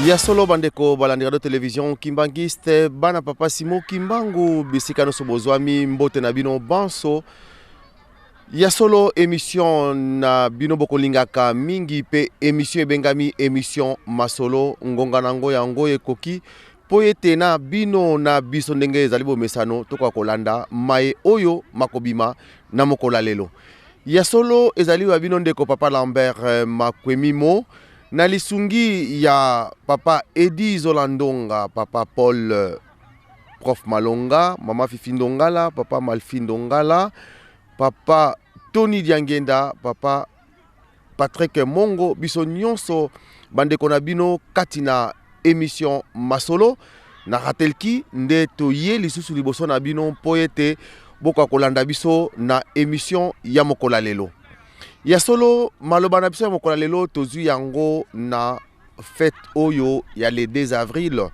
Ya solo, bandeko balandi radio télévision Kimbanguiste, bana papa Simo Kimbangu, bisika nyonso bozwami, mbote na bino banso. Ya solo, émission na bino bokolingaka mingi mpe émission ebengami émission Masolo, ngonga nango yango ekoki mpo ete na bino na biso, ndenge ezali bomesano, tokoka kolanda maye oyo makobima na mokolo ya lelo. Ya solo, ezali wa bino ndeko papa Lambert Makwemimo na lisungi ya papa Edi Zola Ndonga, papa Paul prof Malonga, mama Fifi Ndongala, papa Malfi Ndongala, papa Tony Diangenda, papa Patrick Mongo. Biso nyonso bandeko na bino kati na émission Masolo na Ratelki nde toye lisusu liboso na bino mpo ete bokoka kolanda biso na émission ya mokolo ya lelo. Ya solo, maloba na biso ya mokolo ya lelo tozwi yango na fête oyo ya le 2 avril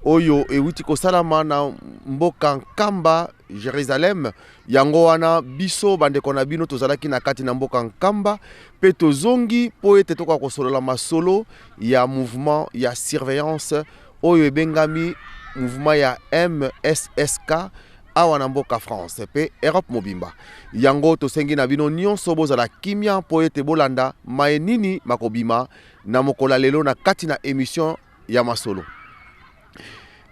oyo ewuti kosalama na mboka Nkamba, Jérusalem. Yango wana biso bandeko na bino tozalaki na kati na mboka Nkamba mpe tozongi mpo ete tokoka kosolola masolo ya mouvement ya surveillance oyo ebengami mouvement ya MSSK awa na mboka France mpe Europe mobimba. Yango tosengi na bino nyonso bozala kimia mpo ete bolanda maye nini makobima na mokolo ya lelo na kati na émission ya Masolo.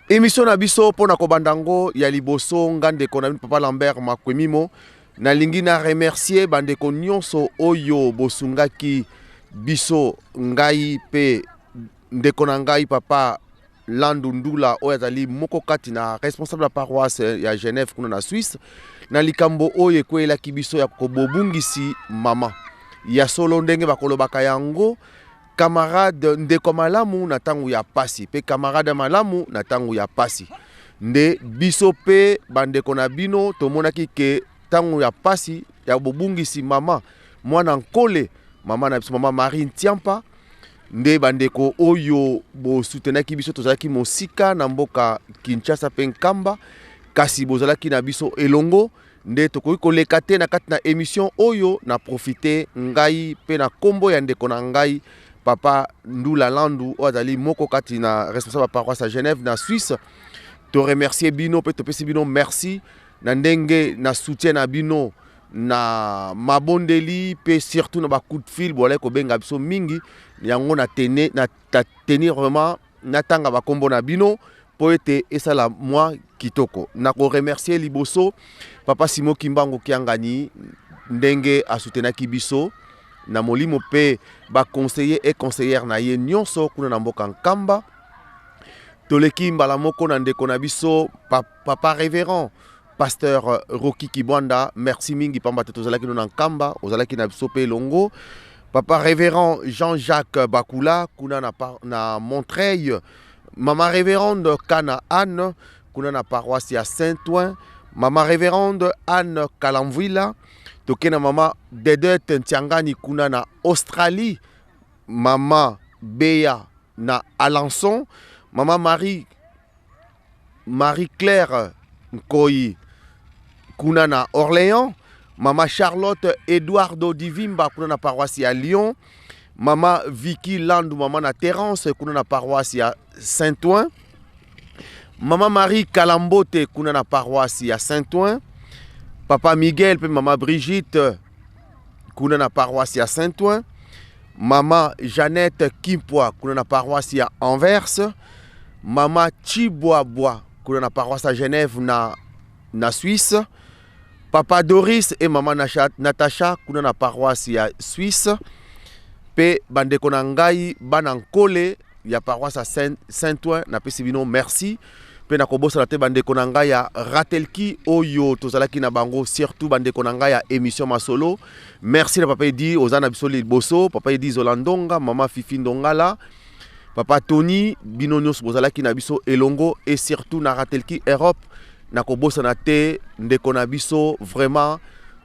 Émission na biso, mpona kobanda yango ya liboso, nga ndeko na bino papa Lambert Makwemimo nalingi na remercier bandeko nyonso oyo bosungaki biso, ngai mpe ndeko na ngai papa Landu Ndula, oyo azali moko kati na responsable ya paroisse ya Genève kuna na Suisse, na likambo oyo ekweyelaki biso ya kobobungisi mama. Ya solo, ndenge bakolobaka yango, camarade, ndeko malamu na ntango ya pasi mpe camarade malamu na ntango ya pasi. Nde biso mpe bandeko na bino tomonaki ke ntango ya pasi ya bobungisi mama mwana nkole, mama na biso, mama Marie Ntiampa, nde bandeko oyo bosutenaki biso. Tozalaki mosika na mboka Kinshasa mpe Nkamba, kasi bozalaki na biso elongo. Nde tokoki koleka te na kati na émission oyo na profite ngai mpe na nkombo ya ndeko na ngai papa Ndula Landu, oyo azali moko kati na responsable ya paroisse ya Genève na Suisse. Toremercier bino mpe topesi bino merci na ndenge na soutien na bino na mabondeli mpe surtout na bacoup de fil bolai kobenga biso mingi. Yango na tenir vraiment natanga bakombo na bino mpo ete esala mwa kitoko. Na koremercier liboso papa Simo Kimbangu Kiangani, ndenge asutenaki biso na molimo, mpe baconseiller et conseillère na ye nyonso kuna na mboka Nkamba. Toleki mbala moko na ndeko na biso papa révérend pasteur Roki Kibwanda. Merci mingi, pamba te tozalaki no na Nkamba, ozalaki na biso mpe elongo. Papa révérend Jean-Jacques Bakula kuna na Montreuil, mama révérende Kana Anne kuna na paroisse ya Saint-Ouen, mama révérende Anne Kalamvwila. Toke na mama Dedete Ntiangani kuna na Australie, mama Beya na Alençon, mama Marie Claire Nkoyi kuna na Orléans, mama Charlotte Eduardo Divimba kuna na paroisse ya Lyon, mama Vicky Landu, mama na Terence kuna na paroisse ya Saint-Ouen, mama Marie Kalambote kuna na paroisse ya Saint-Ouen, papa Miguel mpe mama Brigitte kuna na paroisse ya Saint-Ouen, mama Jeannette Kimpwa kuna na paroisse ya Anvers, mama Chibwabwa kuna na paroisse ya Genève na Suisse, papa Doris et mama Natacha kuna na paroisse ya Suisse, mpe bandeko na ngai bana nkole ya paroisse ya Saint-Ouen, napesi bino merci. Mpe nakobosana te bandeko na ngai ya Ratelki oyo tozalaki na bango, surtout bandeko na ngai ya émission Masolo. Merci na papa Edi, oza na biso liboso, papa Edi Zola Ndonga, mama Fifi Ndongala, papa Tony, bino nyonso bozalaki na biso elongo. Et surtout na Ratelki Europe, nakobosana te ndeko na biso, vraiment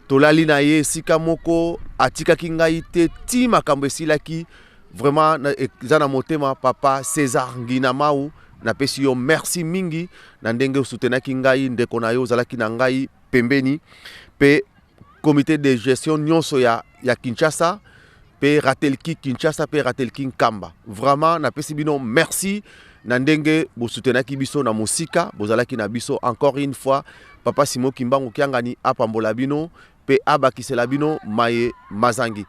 tolali na ye esika moko, atikaki ngai te ti makambo esilaki. Vraiment eza na motema, papa César Nginamau, napesi yo merci mingi na ndenge osutenaki ngai, ndeko na yo, ozalaki na ngai pembeni. Mpe comité de gestion nyonso ya Kinshasa. Mpe Ratelki Kinshasa mpe Ratelki Nkamba. Vraiment napesi bino merci na ndenge bosutenaki biso na mosika, bozalaki na biso. Encore une fois, Papa Simon Kimbangu Kiangani apambola bino mpe abakisela bino maye mazangi.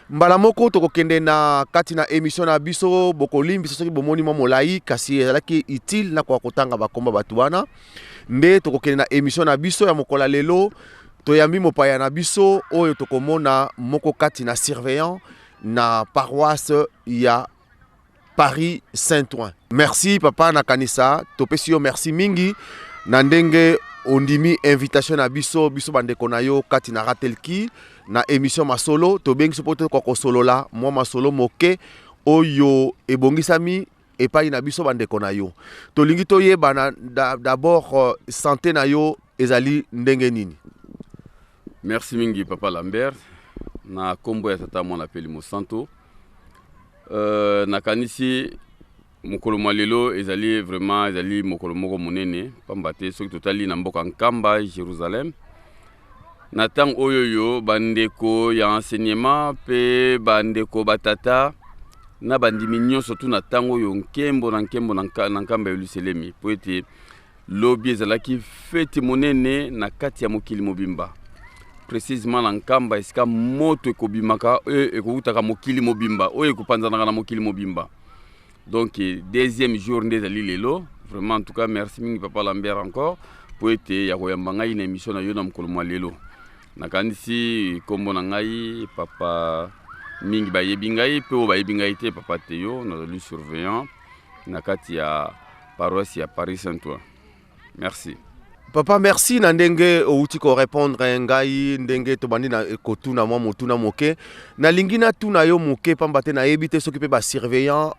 Mbala moko tokokende na kati na émission na biso. Bokolimbisa soki bomoni mwa molai, kasi ezalaki utile na koka kotanga bakomba bato wana. Nde tokokende na émission na biso ya mokolo ya lelo. Toyambi mopaya na biso oyo tokomona moko kati na surveillant na paroisse ya Paris Saint-Ouen. Merci papa, nakanisa topesi yo merci mingi na ndenge ondimi invitation na biso, biso bandeko na yo kati na Ratelki na émission Masolo. Tobengi so mpo tokoka kosolola mwa masolo moke oyo ebongisami epai na biso bandeko na yo. Tolingi toyeba d'abord santé na yo ezali ndenge nini? Merci mingi, papa Lambert. Na nkombo ya Tata, Mwana mpe Mosanto, nakanisi mokolo mwa lelo ezali vraiment, ezali mokolo moko monene, pamba te soki totali na mboka Nkamba, Jérusalem, na ntango oyo yo bandeko ya enseignement mpe bandeko batata na bandimi nyonso tu, na ntango oyo nkembo na nkembo na Nkamba ya Yelusalemi, mpo ete lobi ezalaki feti monene na kati ya mokili mobimba, précisément na Nkamba, esika moto ekobimaka oyo ekowutaka mokili mobimba, oyo ekopanzanaka na mokili mobimba. Donc deuxième jour nde ezali lelo. Vraiment, en tout cas, merci mingi, papa Lambert, encore po ete ya koyamba ngai na émission na yo na mokolo mwa lelo. Nakanisi nkombo na ngai, papa mingi bayebi ngai, mpe oyo bayebi ngai te, papa Teyo, nazali surveillant na kati ya paroisse ya Paris Saint-Ouen. Merci. Papa, merci na ndenge outi korépondre ngai. Ndenge tobandi na kotuna mwa motuna moke, nalingi natuna yo moke, pamba te nayebi te soki mpe basurveillant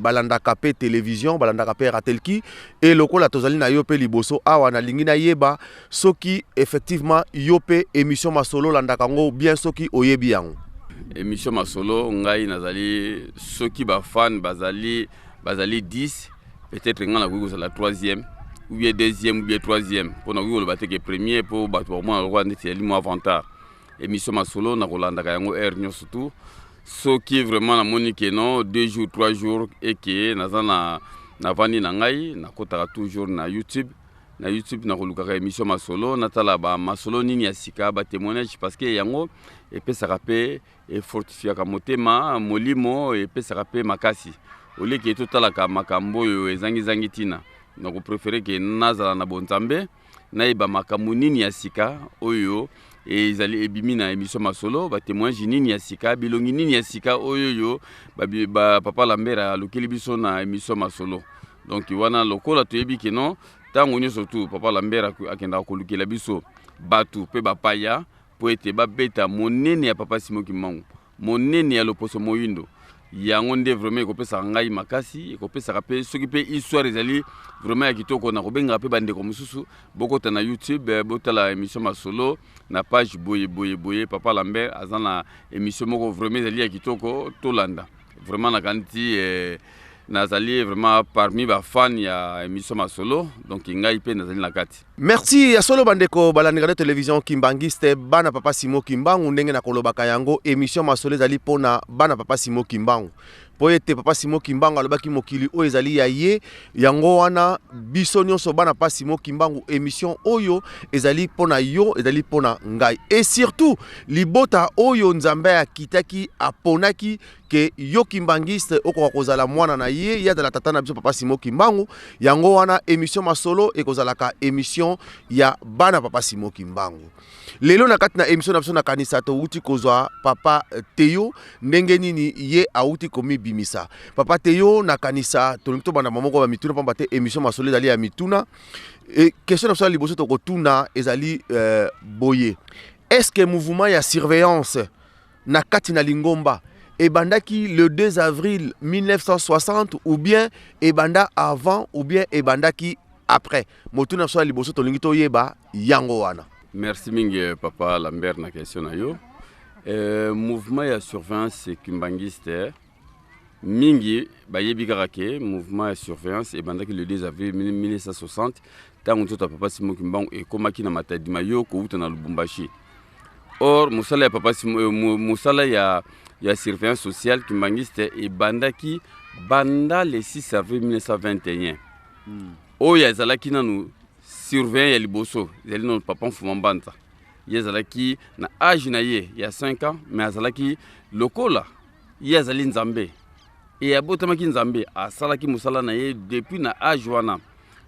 balandaka mpe télévision, balandaka mpe Ratelki. E lokola tozali na yo mpe liboso awa, nalingi nayeba soki effectivement yo mpe émission Masolo olandaka yango bien, soki oyebi yango. Émission Masolo, ngai nazali, soki bafan bazali 10, peut-être ngai nakoki kozala troisième ou bien deuxième ou bien troisième, mpo nakoki koloba te ke premier, mpo bato bakomona lokola neti yali mwa vantard. Émission Masolo, nakolandaka yango heure nyonso tu. Soki vraiment namoni ke non, 2 jours, 3 jours eke naza na navandi na ngai, nakotaka toujours na YouTube. Na YouTube nakolukaka émission Masolo, natala bamasolo nini ya sika, batémoignage, parce que yango epesaka mpe efortifiaka motema, molimo, epesaka mpe makasi. Oleki totalaka makambo oyo ezangizangi ntina, nakopréférer ke nazala na bonzambe, nayeba makambo nini ya sika oyo ezali ebimi na émission Masolo, batémoignage nini ya sika, bilongi nini ya sika oyo oyo ba papa Lambert alukeli biso na émission Masolo. Donc wana lokola toyebi ke non, ntango nyonso tu papa Lambert akendaka kolukela biso bato mpe bapaya mpo ete babeta monene ya papa Simon Kimbangu, monene ya loposo moyindo. Yango nde vraiment ekopesaka ngai makasi, ekopesaka mpe soki mpe histoire ezali vraiment ya kitoko, nakobengaka mpe bandeko mosusu: bokota na YouTube, botala émission Masolo na page boye boye boye, papa Lambert aza na émission moko vraiment ezali ya kitoko, tolanda. Vraiment nakanisi nazali vraiment parmi bafan ya émission Masolo, donc ngai mpe nazali na kati. Merci. Ya solo, bandeko balandaka de télévision kimbangiste, bana papa Simo Kimbangu, ndenge na kolobaka yango, émission Masolo ezali mpona bana papa Simo Kimbangu, mpo ete papa Simo Kimbangu alobaki mokili oyo ezali ya ye. Yango wana biso nyonso bana papa Simo Kimbangu, émission oyo ezali mpona yo, ezali mpona ngai, et surtout libota oyo Nzambe akitaki, aponaki ke yo kimbangiste okoka kozala mwana na ye, ye azala tata na biso papa Simo Kimbangu. Yango wana émission Masolo ekozalaka émission ya bana papa Simo Kimbangu. Lelo na kati na émission na biso, nakanisa touti kozwa papa Teyo, ndenge nini ye awuti komibimisa. Papa Teyo, nakanisa tolingi tobanda moko ya mituna, pamba te émission Masolo ezali ya mituna. E question na biso ya liboso tokotuna ezali boye: est ce que mouvement ya surveillance na kati na lingomba ebandaki le 2 avril 1960 ou bien ebanda avant ou bien ebandaki après? Motuna biso ya liboso tolingi toyeba yango wana. Merci mingi, papa Lambert, na question na yo. Mouvement ya surveillance kimbangiste, mingi bayebi kaka ke mouvement ya surveillance ebandaki le 2 avril 1960, ntango nzoto ya papa Simo Kimbangu ekomaki na Matadi Mayo kowuta na Lubumbashi. Or mosala ya papa Simo, mosala ya, ya surveillance sociale kimbanguiste ebandaki banda le 6 avril 1921. Oyo azalaki nanu surveillant ya liboso ezali nanu papa Mfuma Mbanza. Ye azalaki na age na ye ya 5 ans, mais azalaki lokola ye azali Nzambe e abotamaki Nzambe, asalaki mosala na ye depuis na age wana.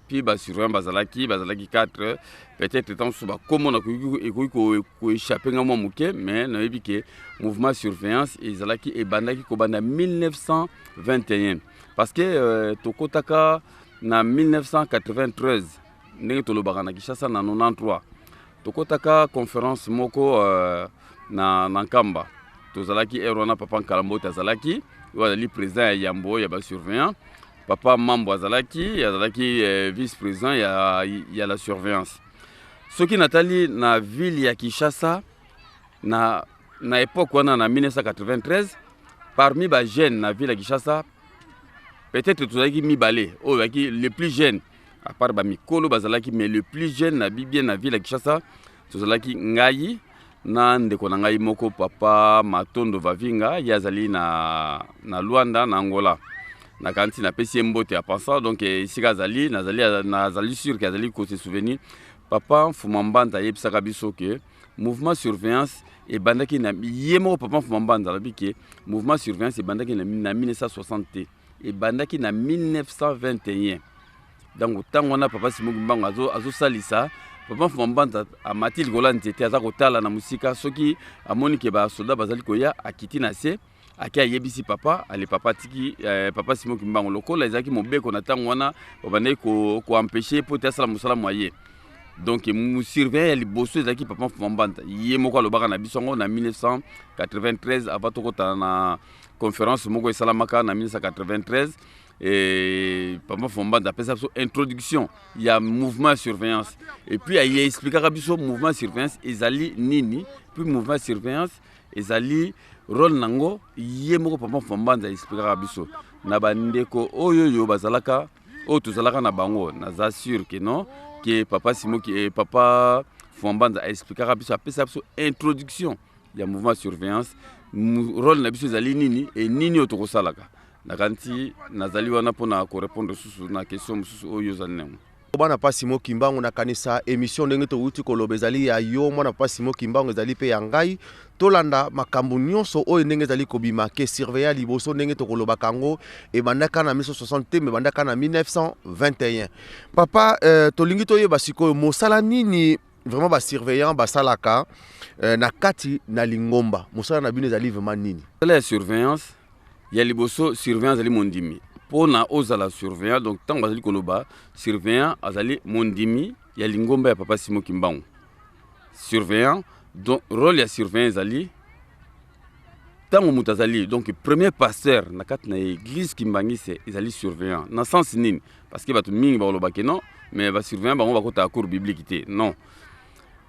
Puis basurveillant bazalaki 4, peut-être ntango mosusu bakombo na ekoki koéchapper nga mwa moke, mais nayebi ke mouvement surveillance ezalaki ebandaki kobanda 1921, parce que tokotaka na 1993, ndenge tolobaka na Kinshasa, na 93 tokotaka conférence moko na Nkamba. Tozalaki ere wana, papa Nkalambote azalaki, oyo azali président ya yambo ya basurveillant. Papa Mambo azalaki vice président ya la surveillance. Soki natali na ville ya Kinshasa na époque wana, na 1993, parmi bajeune na ville ya Kinshasa, peut-être tozalaki mibale oyo bazalaki le plus jeune, à part bamikolo bazalaki, mais le plus jeune na bibie na ville ya Kinshasa tozalaki ngai na ndeko na ngai moko, papa Matondo Vavinga. Ye azali na Luanda, na Angola. Nakanisi napesi ye mbote ya pensa. Donc esika azali, nazali sûr ke azali kose souvenir. Papa Mfuma Mbanza ayebisaka biso ke mouvement surveillance ebandaki na ye moko. Papa Mfuma Mbanza alobi ke mouvement surveillance ebandaki na 1960 te, ebandaki na 1921. Donc ntango wana papa Simon Kimbangu azosalisa, papa Mfuma Mbanza amati likolo ya nzete, aza kotala na mosika. Soki amoni ke basoda bazali koya, akiti na se, ake ayebisi papa. Ale papa atiki papa Simon Kimbangu, lokola ezalaki mobeko na ntango wana, babandaki koempêcher po te asala mosala mwa ye. Donc surveillant ya liboso ezalaki papa Mfuma Mbanza. Ye moko alobaka na biso yango na 1993, avant tokotana na conférence moko esalamaka na 1993. Et papa Mfuma Mbanza apesa biso introduction ya mouvement ya surveillance et puis aye expliquaka biso mouvement ya surveillance ezali nini, puis mouvement ya surveillance ezali rôle nango. Ye moko papa Mfuma Mbanza expliquaka biso na bandeko oyo bazalaka, oyo tozalaka na bango. Naza sûr ke non, ke papa Simoki, papa Mfuma Mbanza expliquaka biso, apesa biso introduction ya mouvement surveillance, rôle na biso ezali nini e nini oyo tokosalaka. Nakanisi nazali wana mpona korépondre susu na question mosusu oyo ozali nango. Bana papa Simon Kimbangu, nakanisa émission ndenge towuti koloba ezali ya yo, mwana papa Simon Kimbangu, ezali mpe ya ngai. Tolanda makambo nyonso oyo ndenge ezali kobima ke surveillant liboso, ndenge tokolobaka yango, ebandaka na 1960 te, me ebandaka na 1921. Papa, tolingi toyeba sikoyo mosala nini vraiment basurveillant basalaka na kati na lingomba. Mosala na bino ezali vraiment nini? Mosala ya surveillance ya liboso, surveillant azali mondimi. Mpona ozala surveillant, donc ntango bazali koloba surveillant, azali mondimi ya lingomba ya papa Simon Kimbangu. Surveillant, donc rôle ya surveillant ezali ntango moto azali, donc premier pasteur na kati na église kimbanguiste ezali surveillant. Na sens nini? Parce que bato mingi bakolobake non, mais basurveillant bango bakotaka cours biblique te. Non,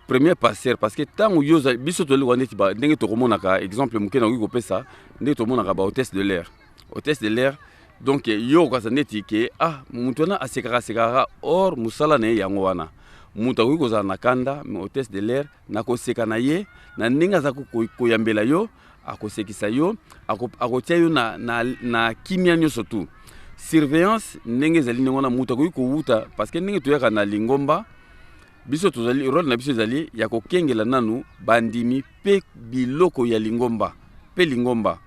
premier pasteur, parce que ntango yo, biso tozali neti ndenge tokomonaka, exemple moke nakoki kopesa, ndenge tomonaka bahôtesse de l'air. Hôtesse de l'air, donc yo okokaza neti ke ah, moto wana asekaka asekaka, or mosala na ye yango wana. Moto akoki kozala na kanda, mais hôtesse de l'air na koseka na ye, na ndenge aza koyambela yo, akosekisa yo, akotia yo na kimia nyonso. Tu surveillance ndenge ezali ndenge wana, moto akoki kowuta, parce que ndenge toyaka na lingomba, biso tozali, rôle na biso ezali ya kokengela nanu bandimi mpe biloko ya lingomba mpe lingomba.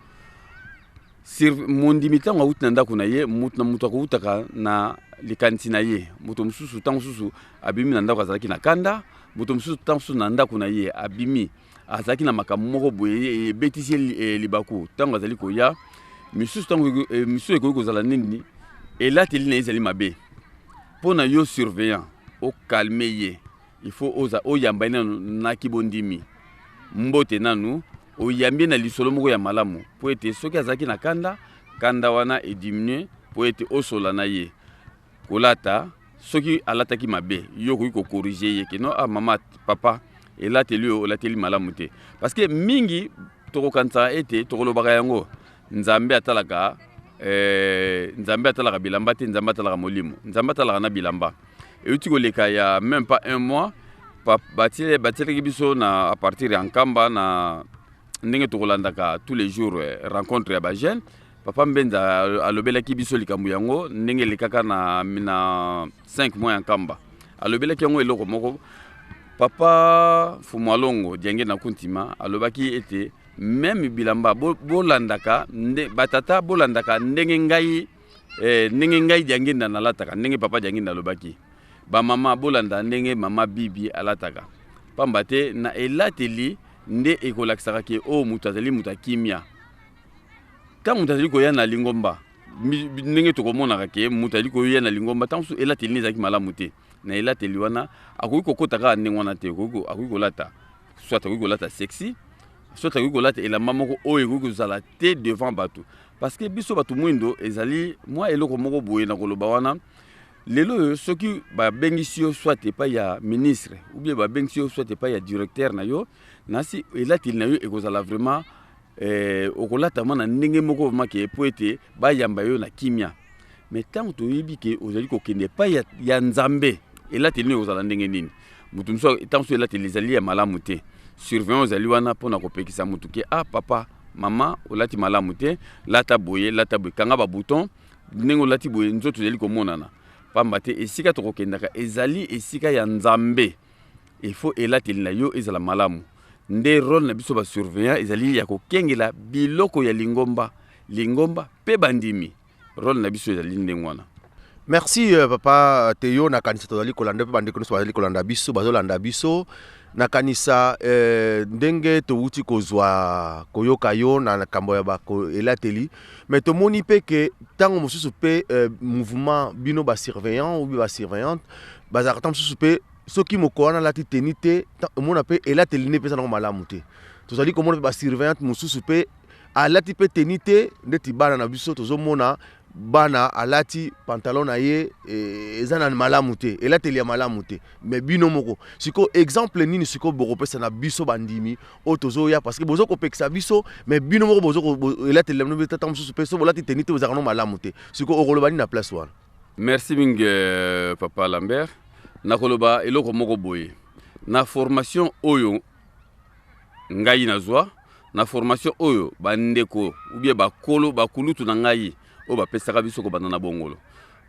Mondimi ntango awuti na ndako na ye, moto na moto akowutaka na likanisi na ye. Moto mosusu ntango mosusu abimi na ndako azalaki na kanda, moto mosusu ntango mosusu na ndako na ye abimi azalaki na makambo moko boye ebetisi ye libaku. Ntango azali koya, misusu ntango misusu ekoki kozala nini, elateli na ye ezali mabe. Mpo na yo surveillant ocalmer ye, il faut oza oyamba ye nanu na kibondimi, mbote nanu, oyambi ye na lisolo moko ya malamu, mpo ete soki azalaki na kanda, kanda wana ediminue, mpo ete osola na ye. Kolata, soki alataki mabe, yo okoki kocorriger ye ke non, ah mama, papa, elateli oyo olateli malamu te. Parce que mingi tokokanisaka ete tokolobaka yango, Nzambe atalaka Nzambe atalaka bilamba te, Nzambe atalaka molimo, Nzambe atalaka na bilamba. Euti koleka ya même pas un mois, batielaki biso na à partir ya Nkamba na Ndenge tokolandaka tous les jours rencontre ya bajeune, papa Mbenza alobelaki biso likambo yango ndenge elekaka na 5 mois ya Nkamba. Alobelaki yango eloko moko. Papa Fumualongo Diange na Kuntima alobaki ete même bilamba bolandaka nde, batata bolandaka ndenge ngai, ndenge ngai Diangenda nalataka, ndenge papa Diangenda alobaki. Bamama bolanda ndenge mama Bibi alataka, pamba te na elateli nde ekolakisaka ke oyo moto azali moto akimia. Ntango moto azali koya na lingomba, ndenge tokomonaka ke moto azali koya na lingomba, ntango mosusu elateli nde ezalaki malamu te. Na elateli wana akoki kokota kaka ndenge wana te. Akoki kolata, soit akoki kolata sexy, soit akoki kolata elamba moko oyo ekoki kozala te devant bato, parce que biso bato mwindo ezali mwa eloko moko boye na koloba wana. Lelo oyo, soki babengisi yo soit epai ya ministre ou bien babengisi yo soit epai ya directeur na yo, nasi elateli na yo ekozala vraiment, okolata mwa na ndenge moko vraiment ke po ete bayamba yo na kimia. Mais ntango toyebi ke ozali kokende epai ya Nzambe, elateli nini ekozala ndenge nini? Moto mosusu, ntango mosusu elateli ezali ya malamu te, surveillant ozali wana mpona kopekisa motu ke: "Ah papa, mama, olati malamu te, lata boye, lata boye, kanga babouton. Ndenge olati boye, nzoto ezali komonana." Pamba te esika tokokendaka ezali esika ya Nzambe, il faut elateli na yo ezala malamu. Nde rôle na biso basurveillant ezali ya kokengela biloko ya lingomba, lingomba mpe bandimi. Rôle na biso ezali ndenge wana. Merci, papa Teyo. Nakanisa tozali kolanda mpe bandeko nyonso bazali kolanda biso, bazolanda biso. Nakanisa ndenge towuti kozwa koyoka yo na likambo ya elateli, mais tomoni mpe ke ntango mosusu mpe mouvement bino basurveillant ou bien basurveillante bazalaka ntango mosusu mpe, soki mokolo wana alati tenue te, omona mpe elateli nde mpeza nango malamu te. Tozali komona mpe basurveillante mosusu mpe alati mpe tenue te, ndeti bana na biso. Tozomona bana alati pantalon na ye eza na malamu te, elateli ya malamu te. Mais bino moko sikoyo, exemple nini sikoyo bokopesa na biso bandimi oyo tozoya? Parce que bozo kopekisa biso, mais bino moko bozo elateli na bino tata mosusu mpe so bolati tenue te, bozalaka no malamu te. Sikoyo okoloba nini na place wana? Merci mingi, papa Lambert. Nakoloba eloko moko boye: na formation oyo ngai nazwa, na formation oyo bandeko ou bien bakolo, bakulutu na ngai oyo bapesaka biso kobanda na Bongolo,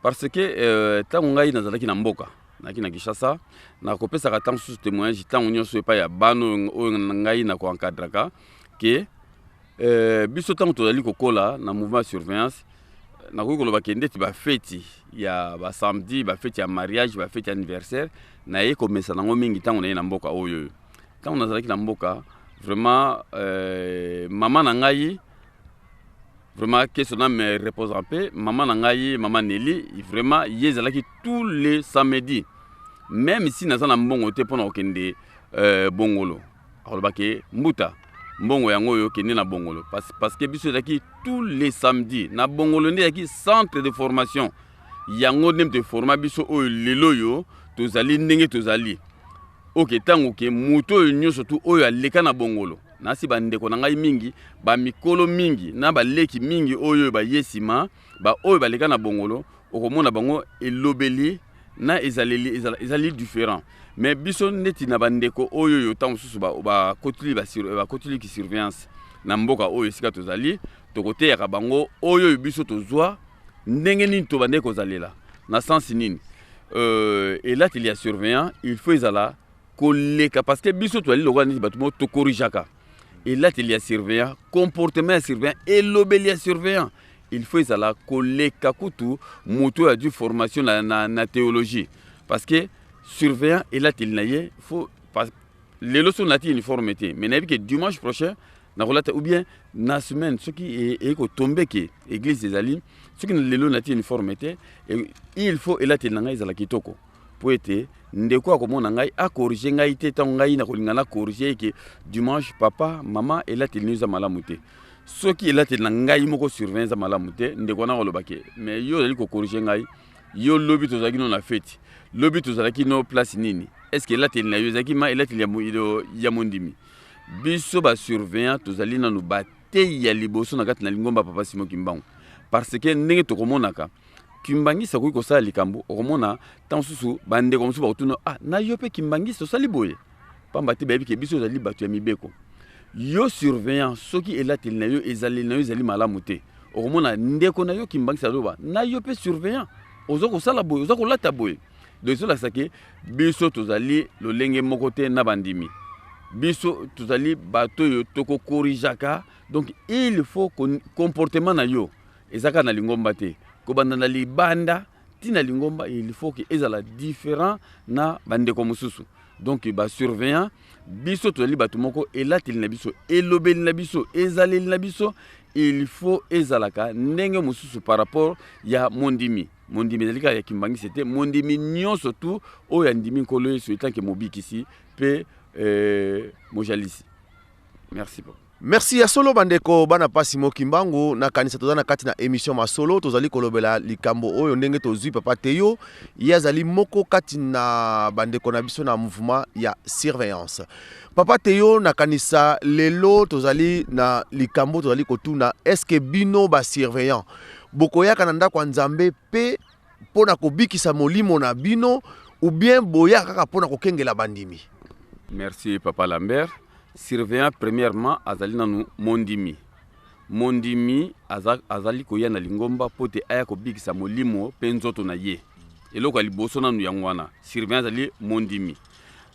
parce que ntango ngai nazalaki na mboka, nazalaki na Kinshasa, nakopesaka ntango mosusu témoignage ntango nyonso epai ya bana oyo ngai nakoencadraka ke biso ntango tozali kokola na mouvement ya surveillance, nakoki koloba ke ndeti bafeti ya basamedi, bafeti ya mariage, bafeti ya anniversaire, naye komesa nango mingi ntango naye na mboka oyo. Ntango nazalaki na mboka, vraiment, mama na ngai, vraiment, que son âme repose en paix, mama na ngai, mama Nelly, vraiment, ye ezalaki tous les samedis, même si naza na mbongo te mpona kokende Bongolo, akolobaki: "Mbuta, mbongo yango oyo, kende na Bongolo." Parce que biso ezalaki tous les samedis na Bongolo, nde ezalaki centre de formation. Yango nde moto eforma biso oyo lelo oyo tozali ndenge tozali. Oke ntango ke moto oyo nyonso tu oyo aleka na Bongolo, nasi bandeko na ngai mingi, bamikolo mingi na baleki mingi oyo baye nsima, baoyo baleka na Bongolo, okomona bango elobeli na ezaleli ezali différent. Mais biso neti na bandeko oyo oyo ntango mosusu bakotili surveillance na mboka oyo esika tozali, tokoteyaka bango oyo oyo biso tozwa, ndenge nini tobandeki kozalela na sens nini. Elateli ya surveillant, il faut ezala koleka, parce que biso tozali lokola neti bato moko tokorrigeaka. Elateli ya surveillant, comportement ya surveillant, elobeli ya surveillant, il faut ezala koleka kutu moto oyo azwi formation na théologie, parce que surveillant, elateli na ye faut lelo so nalati uniforme te, mais nayebi ke dimanche prochain nakolata, ou bien na semaine soki eye kotombe ke église ezali. Soki lelo nalati uniforme te, il faut elateli na ngai ezala kitoko, mpo ete ndeko akomona ngai acorriger ngai te ntango ngai nakolinga nacorriger eke dimanche: "Papa, mama, elateli nio eza malamu te." Soki elateli na ngai moko surveillant eza malamu te, ndeko wana koloba ke: "Mais yo ozali kocorriger ngai, yo lobi tozalaki no na feti, lobi tozalaki no place nini? Est ce que elateli na yo ezalaki ma elateli ya mondimi?" Biso basurveillant tozali nanu bateyi ya liboso na kati na lingomba papa Simon Kimbangu, parce que ndenge tokomonaka kimbangisi akoki kosala likambo, okomona ntango mosusu bandeko mosusu bakotuna: "Ah, na yo mpe kimbangisi osali boye?" Pamba te bayebi ke biso ozali bato ya mibeko. Yo surveillant, soki elateli na yo, ezaleli na yo ezali malamu te, okomona ndeko na yo kimbangisi aloba na yo mpe surveillant, oza kosala boye, oza kolata boye. Donc ezolakisa ke biso tozali lolenge moko te na bandimi. Biso tozali bato oyo tokokorijaka. Donc il faut comportement na yo eza kaka na lingomba te, kobanda na libanda ntina lingomba, il faut ke ezala différent na bandeko mosusu. Donc basurveillant, biso tozali bato moko, elateli na biso, elobeli na biso, ezaleli na biso, il faut ezalaka ndenge mosusu par rapport ya mondimi. Mondimi ezali kaka ya kimbangisi te, mondimi nyonso tu oyo andimi Nkolo Yesu etanke mobikisi mpe mojalisi. Merci beaucoup. Merci ya solo bandeko bana pasi Mokimbangu. Nakanisa toza na kati na émission Masolo, tozali kolobela likambo oyo ndenge tozwi papa Teyo. Ye azali moko kati na bandeko na biso na mouvement ya surveillance. Papa Teyo, nakanisa lelo tozali na likambo tozali kotuna: est-ce bino basurveillant bokoyaka na ndako ya Nzambe mpe mpo na kobikisa molimo na bino, ou bien boyaka kaka mpo na kokengela bandimi? Merci, papa Lambert. Surveillant, premièrement, azali nanu mondimi. Mondimi azali koya na lingomba mpo te aya kobikisa molimo mpe nzoto na ye. Eloko ya liboso nanu yango wana, surveillant azali mondimi.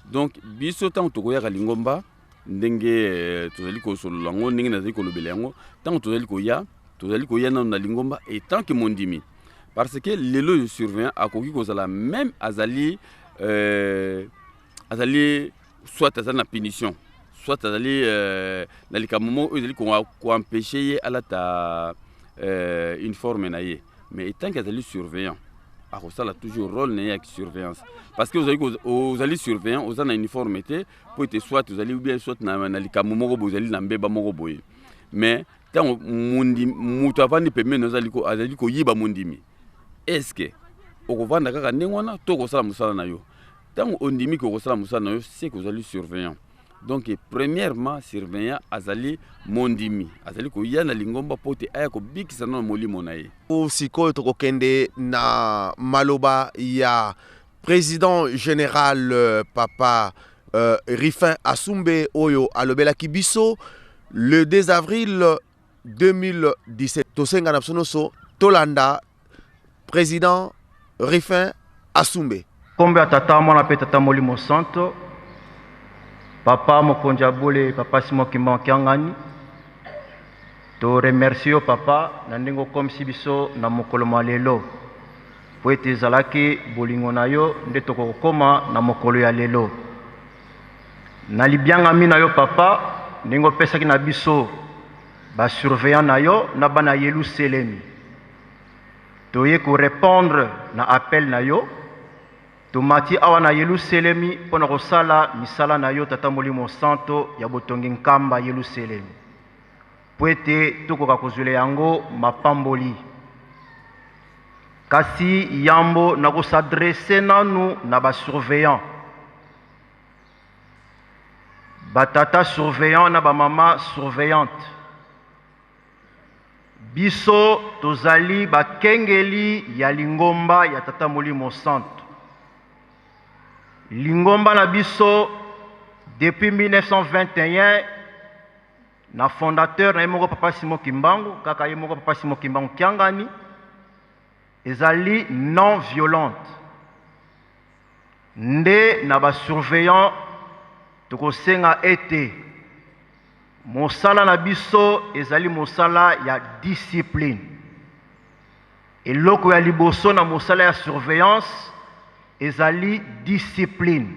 Donc biso, ntango tokoyaka lingomba, ndenge tozali kosolola yango, ndenge nazali kolobela yango, ntango tozali koya, tozali koya nanu na lingomba etant que mondimi, parce que lelo oyo surveillant akoki kozala même azali soit azali na punition, soit azali na likambo moko oyo ezali koempêcher ye alata uniforme na ye, mais etant que azali surveillant, akosala toujours rôle na ye ya surveillance, parce que ozali surveillant, oza na uniforme te mpo ete soit ozali ou bien soit na likambo moko boye, ozali na mbeba moko boye. Mais ntango moto avandi pembeni, azali koyiba mondimi, est ce que okovanda kaka ndenge wana to okosala mosala na yo? Ntango ondimi ke okosala mosala na yo, c'est que ozali surveillant. Donc premièrement, surveillant azali mondimi, azali koya na lingomba mpo te aya kobikisa nano molimo na ye. Sikoyo tokokende na maloba ya président général papa Rifin Asumbe, oyo alobelaki biso le 2 avril 2017. Tosenga na biso nyonso tolanda président Rifin Asumbe. Nkombo ya Tata, Mwana mpe Tata Molimo Santo. Papa mokonzi ya bole, papa Simon Kimbangu Kiangani, toremercie yo papa na ndenge okomisi biso na mokolo mwa lelo, po ete ezalaki bolingo na yo nde tokokokóma na mokolo ya lelo. Na libiangami na yo papa, ndenge opesaki na biso basurveillant na yo na bana Yelusalemi, toye korépondre na appel na yo. Tomati awa na Yelusalemi mpo na kosala misala na yo, Tata Molimo Santo, ya botongi nkamba Yelusalemi, mpo ete tokoka kozwela yango mapamboli. Kasi yambo na kos'adresser nanu na basurveillant, batata surveillant na bamama surveillante, biso tozali bakengeli ya lingomba ya Tata Molimo Santo. Lingomba na biso depuis 1921, na fondateur na ye moko papa Simon Kimbangu, kaka ye moko papa Simon Kimbangu Kiangani, ezali non violente. Nde na basurveillant tokosenga ete mosala na biso ezali mosala ya discipline. Eloko ya liboso na mosala ya surveillance ezali discipline,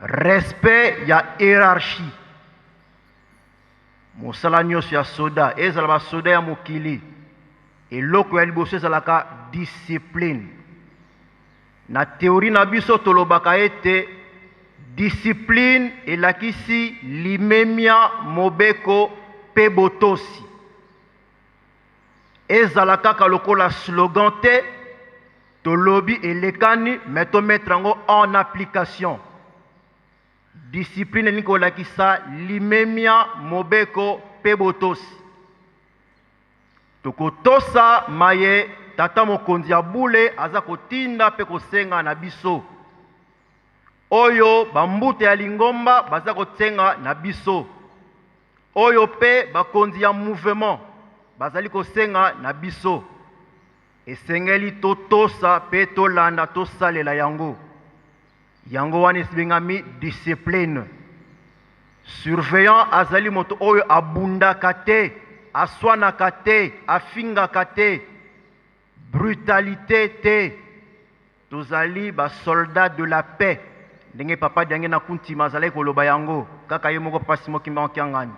respect ya hiérarchie. Mosala nyonso ya soda, ezala basoda ya mokili, eloko ya liboso ezalaka discipline. Na théorie na biso tolobaka ete discipline elakisi limemia, mobeko mpe botosi. Ezala kaka lokola slogan te, tolobi elekani, mais tomettre yango en application. Discipline elingi kolakisa limemia, mobeko mpe botosi. Tokotosa maye tata mokonzi ya bule aza kotinda mpe kosenga na biso, oyo bambuta ya lingomba baza kosenga na biso. Oyo mpe bakonzi ya mouvement bazali kosenga na biso, esengeli totosa mpe tolanda, tosalela yango. Yango wana esibengami discipline. Surveillant azali moto oyo abundaka te, aswanaka te, afingaka te, brutalité te. Tozali ba soldats de la paix, ndenge papa Diangienda Kuntima azalaki koloba yango, kaka ye moko papa Simon Kimbangu Kiangani.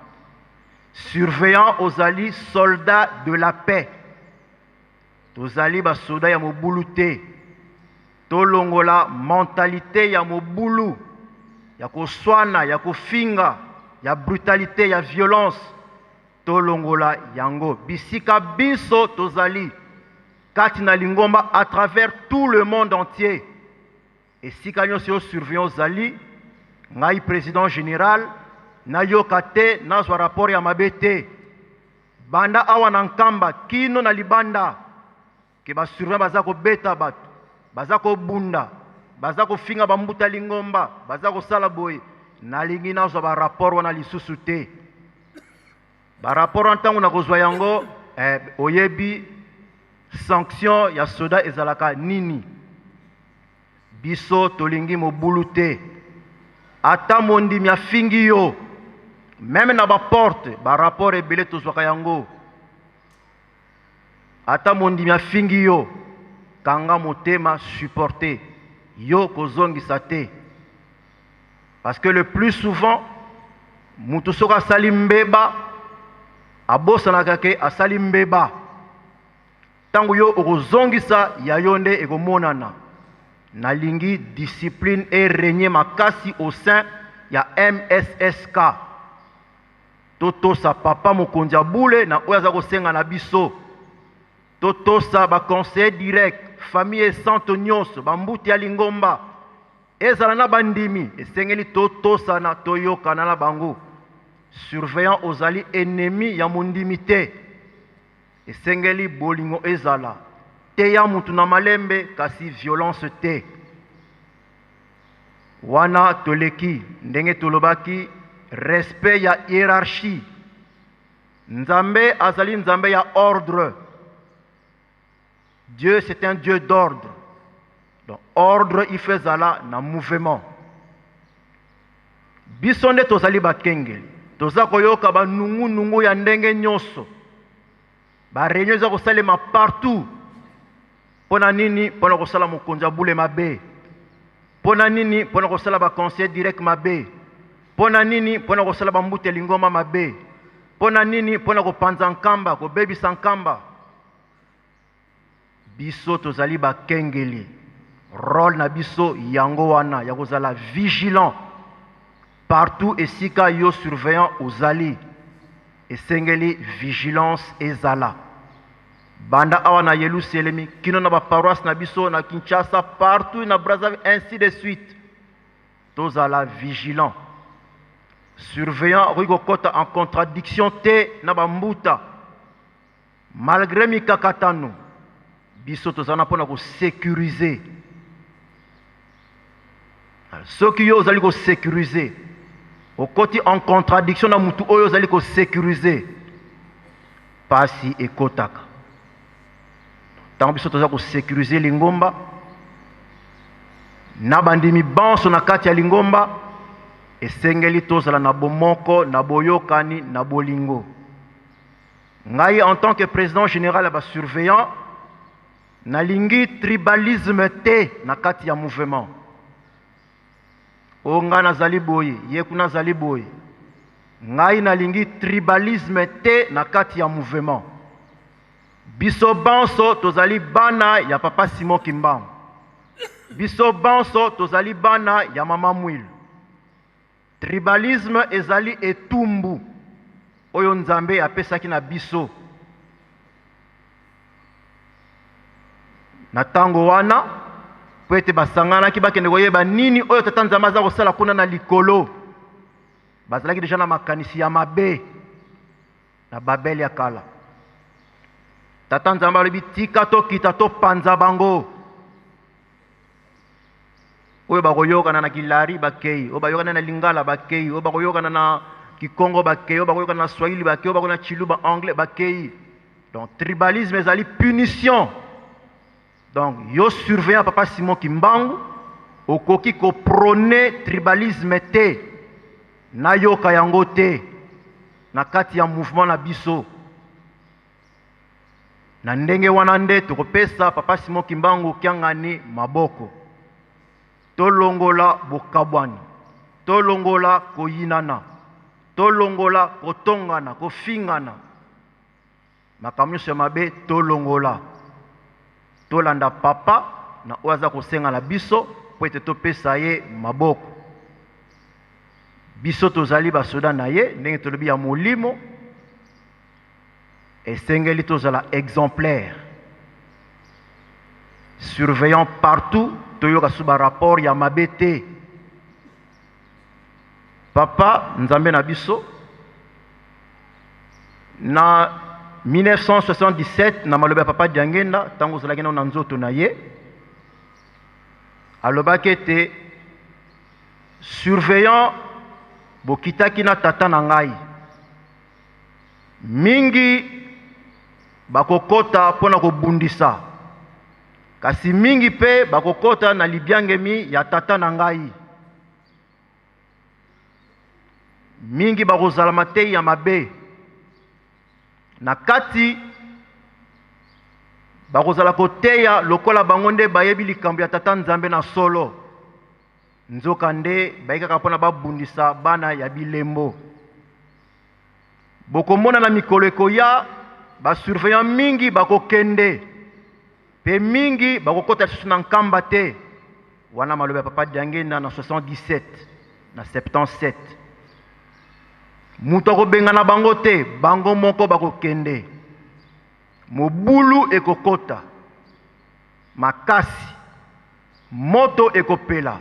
Surveillant ozali soldat de la paix. Tozali ba soda ya mobulu te. Tolongola mentalité ya mobulu, ya koswana, ya kofinga, ya brutalité, ya violence. Tolongola yango bisika biso tozali kati na lingomba à travers tout le monde entier. Esika nyonso yo surveillant ozali, ngai président général nayoka te, nazwa rapport ya mabe te. Banda awa na Nkamba kino na libanda, ke ba surveillant baza kobeta bato, baza kobunda, baza kofinga bambuta lingomba, baza kosala boye, nalingi nazwa ba rapport wana lisusu te. Ba rapport wana ntango nakozwa yango, oyebi sanction ya soda ezalaka nini? Biso tolingi mobulu te. Ata mondimi afingi yo, meme na ba porte, ba rapport ebele tozwaka yango. Ata mondimi afingi yo, kanga motema, supporter, yo kozongisa te. Parce que le plus souvent, mutu soki asali mbeba, abosanaka ke asali mbeba. Tango yo okozongisa ya yo nde ekomonana. Nalingi discipline e régner makasi au sein ya MSSK. Totosa papa mokonzi ya bule na oyo aza kosenga na biso. Totosa ba conseiller direct, famille et santo nyonso, ba mbuti ya lingomba. Ezala na bandimi, esengeli totosana, toyokana na bango. Surveillant ozali ennemi ya mondimi te. Esengeli bolingo ezala. Teya mutu na malembe kasi violence te. Wana toleki ndenge tolobaki respect ya hiérarchie. Nzambe azali Nzambe ya ordre. Dieu c'est un Dieu d'ordre. Donc ordre il faut ezala na mouvement. Biso nde tozali bakengeli, toza koyoka ba nungu nungu ya ndenge nyonso. Ba réunion eza kosalema partout. Pona nini? Pona kosala mokonzi ya bule mabe. Pona nini? Pona kosala ba conseiller direct mabe. Pona nini? Pona kosala ba mbute lingomba mabe. Pona nini? Pona kopanza nkamba, kobebisa nkamba. Biso tozali bakengeli. Rôle na biso yango wana ya kozala vigilant partout esika yo surveillant ozali. Esengeli vigilance ezala. Banda awa na Yelusalemi kino na ba paroisse na biso na Kinshasa, partout na Brazzaville, ainsi de suite. Tozala vigilant. Surveillant akoki kokota en contradiction te na ba mbuta. Malgré mikakatano, biso tozana mpona ko sécuriser. Soki yo ozali ko sécuriser, okoti en contradiction na mutu oyo ozali ko sécuriser, pasi ekotaka. Tango biso toza ko sécuriser lingomba na bandimi banso na kati ya lingomba, esengeli tozala na bomoko, na boyokani, na bolingo. Ngai en tant que président général ya ba surveillant, nalingi tribalisme te na kati ya mouvement. O ngai nazali boye, ye kuna azali boye. Ngai nalingi tribalisme te na kati ya mouvement. Biso banso tozali bana ya papa Simon Kimbangu. Biso banso tozali bana ya mama Mwilu. Tribalisme ezali etumbu oyo Nzambe apesaki na biso. Na tango wana, po ete basanganaki bakende koyeba nini oyo Tata Nzambe aza kosala kuna na likolo. Bazalaki deja na makanisi ya mabe na Babel ya kala. Tata Nzambe alobi tika tokita topanza bango. Oyo bakoyokana na Kilari bakei, oyo bayokana na Lingala bakei, oyo bakoyokana na Kikongo bakei, oyo bakoyoka na Swahili bakei, oyo bakoyoka na Tshiluba, anglais bakei. Donc tribalisme ezali punition. Donc yo surveillant papa Simon Kimbangu okoki ko prôner tribalisme te, nayoka yango te na kati ya mouvement na biso. Na ndenge wana nde tokopesa papa Simon Kimbangu Kiangani maboko. Tolongola bokabwani, tolongola koyinana, tolongola kotongana, kofingana, makambo nyonso ya mabe tolongola. Tolanda papa na oyo aza kosenga na biso mpo ete topesa ye maboko. Biso tozali basoda na ye, ndenge tolobi ya molimo, esengeli tozala exemplaire, surveillant partout, toyoka su ba rapport ya mabe te. Papa Nzambe na biso na 1977 na maloba ya papa Diangenda, ntango ozalaki nano na nzoto na ye, alobaki ete surveillant bokitaki na tata na ngai mingi bakokota mpo na kobundisa, kasi mingi mpe bakokota na libiangemi ya tata na ngai. Mingi bakozala mateyi ya mabe na kati, bakozala koteya lokola bango nde bayebi likambo ya tata Nzambe na solo, nzokande bayei kaka mpo na babundisa bana ya bilembo. Bokomona na mikolo ekoya ba surveillant mingi bakokende pe mingi bakokota lisusu na nkamba te. Wana maloba ya papa Diangenda na 77 na 77. Moto akobengana bango te, bango moko bakokende. Mobulu ekokota makasi, moto ekopela.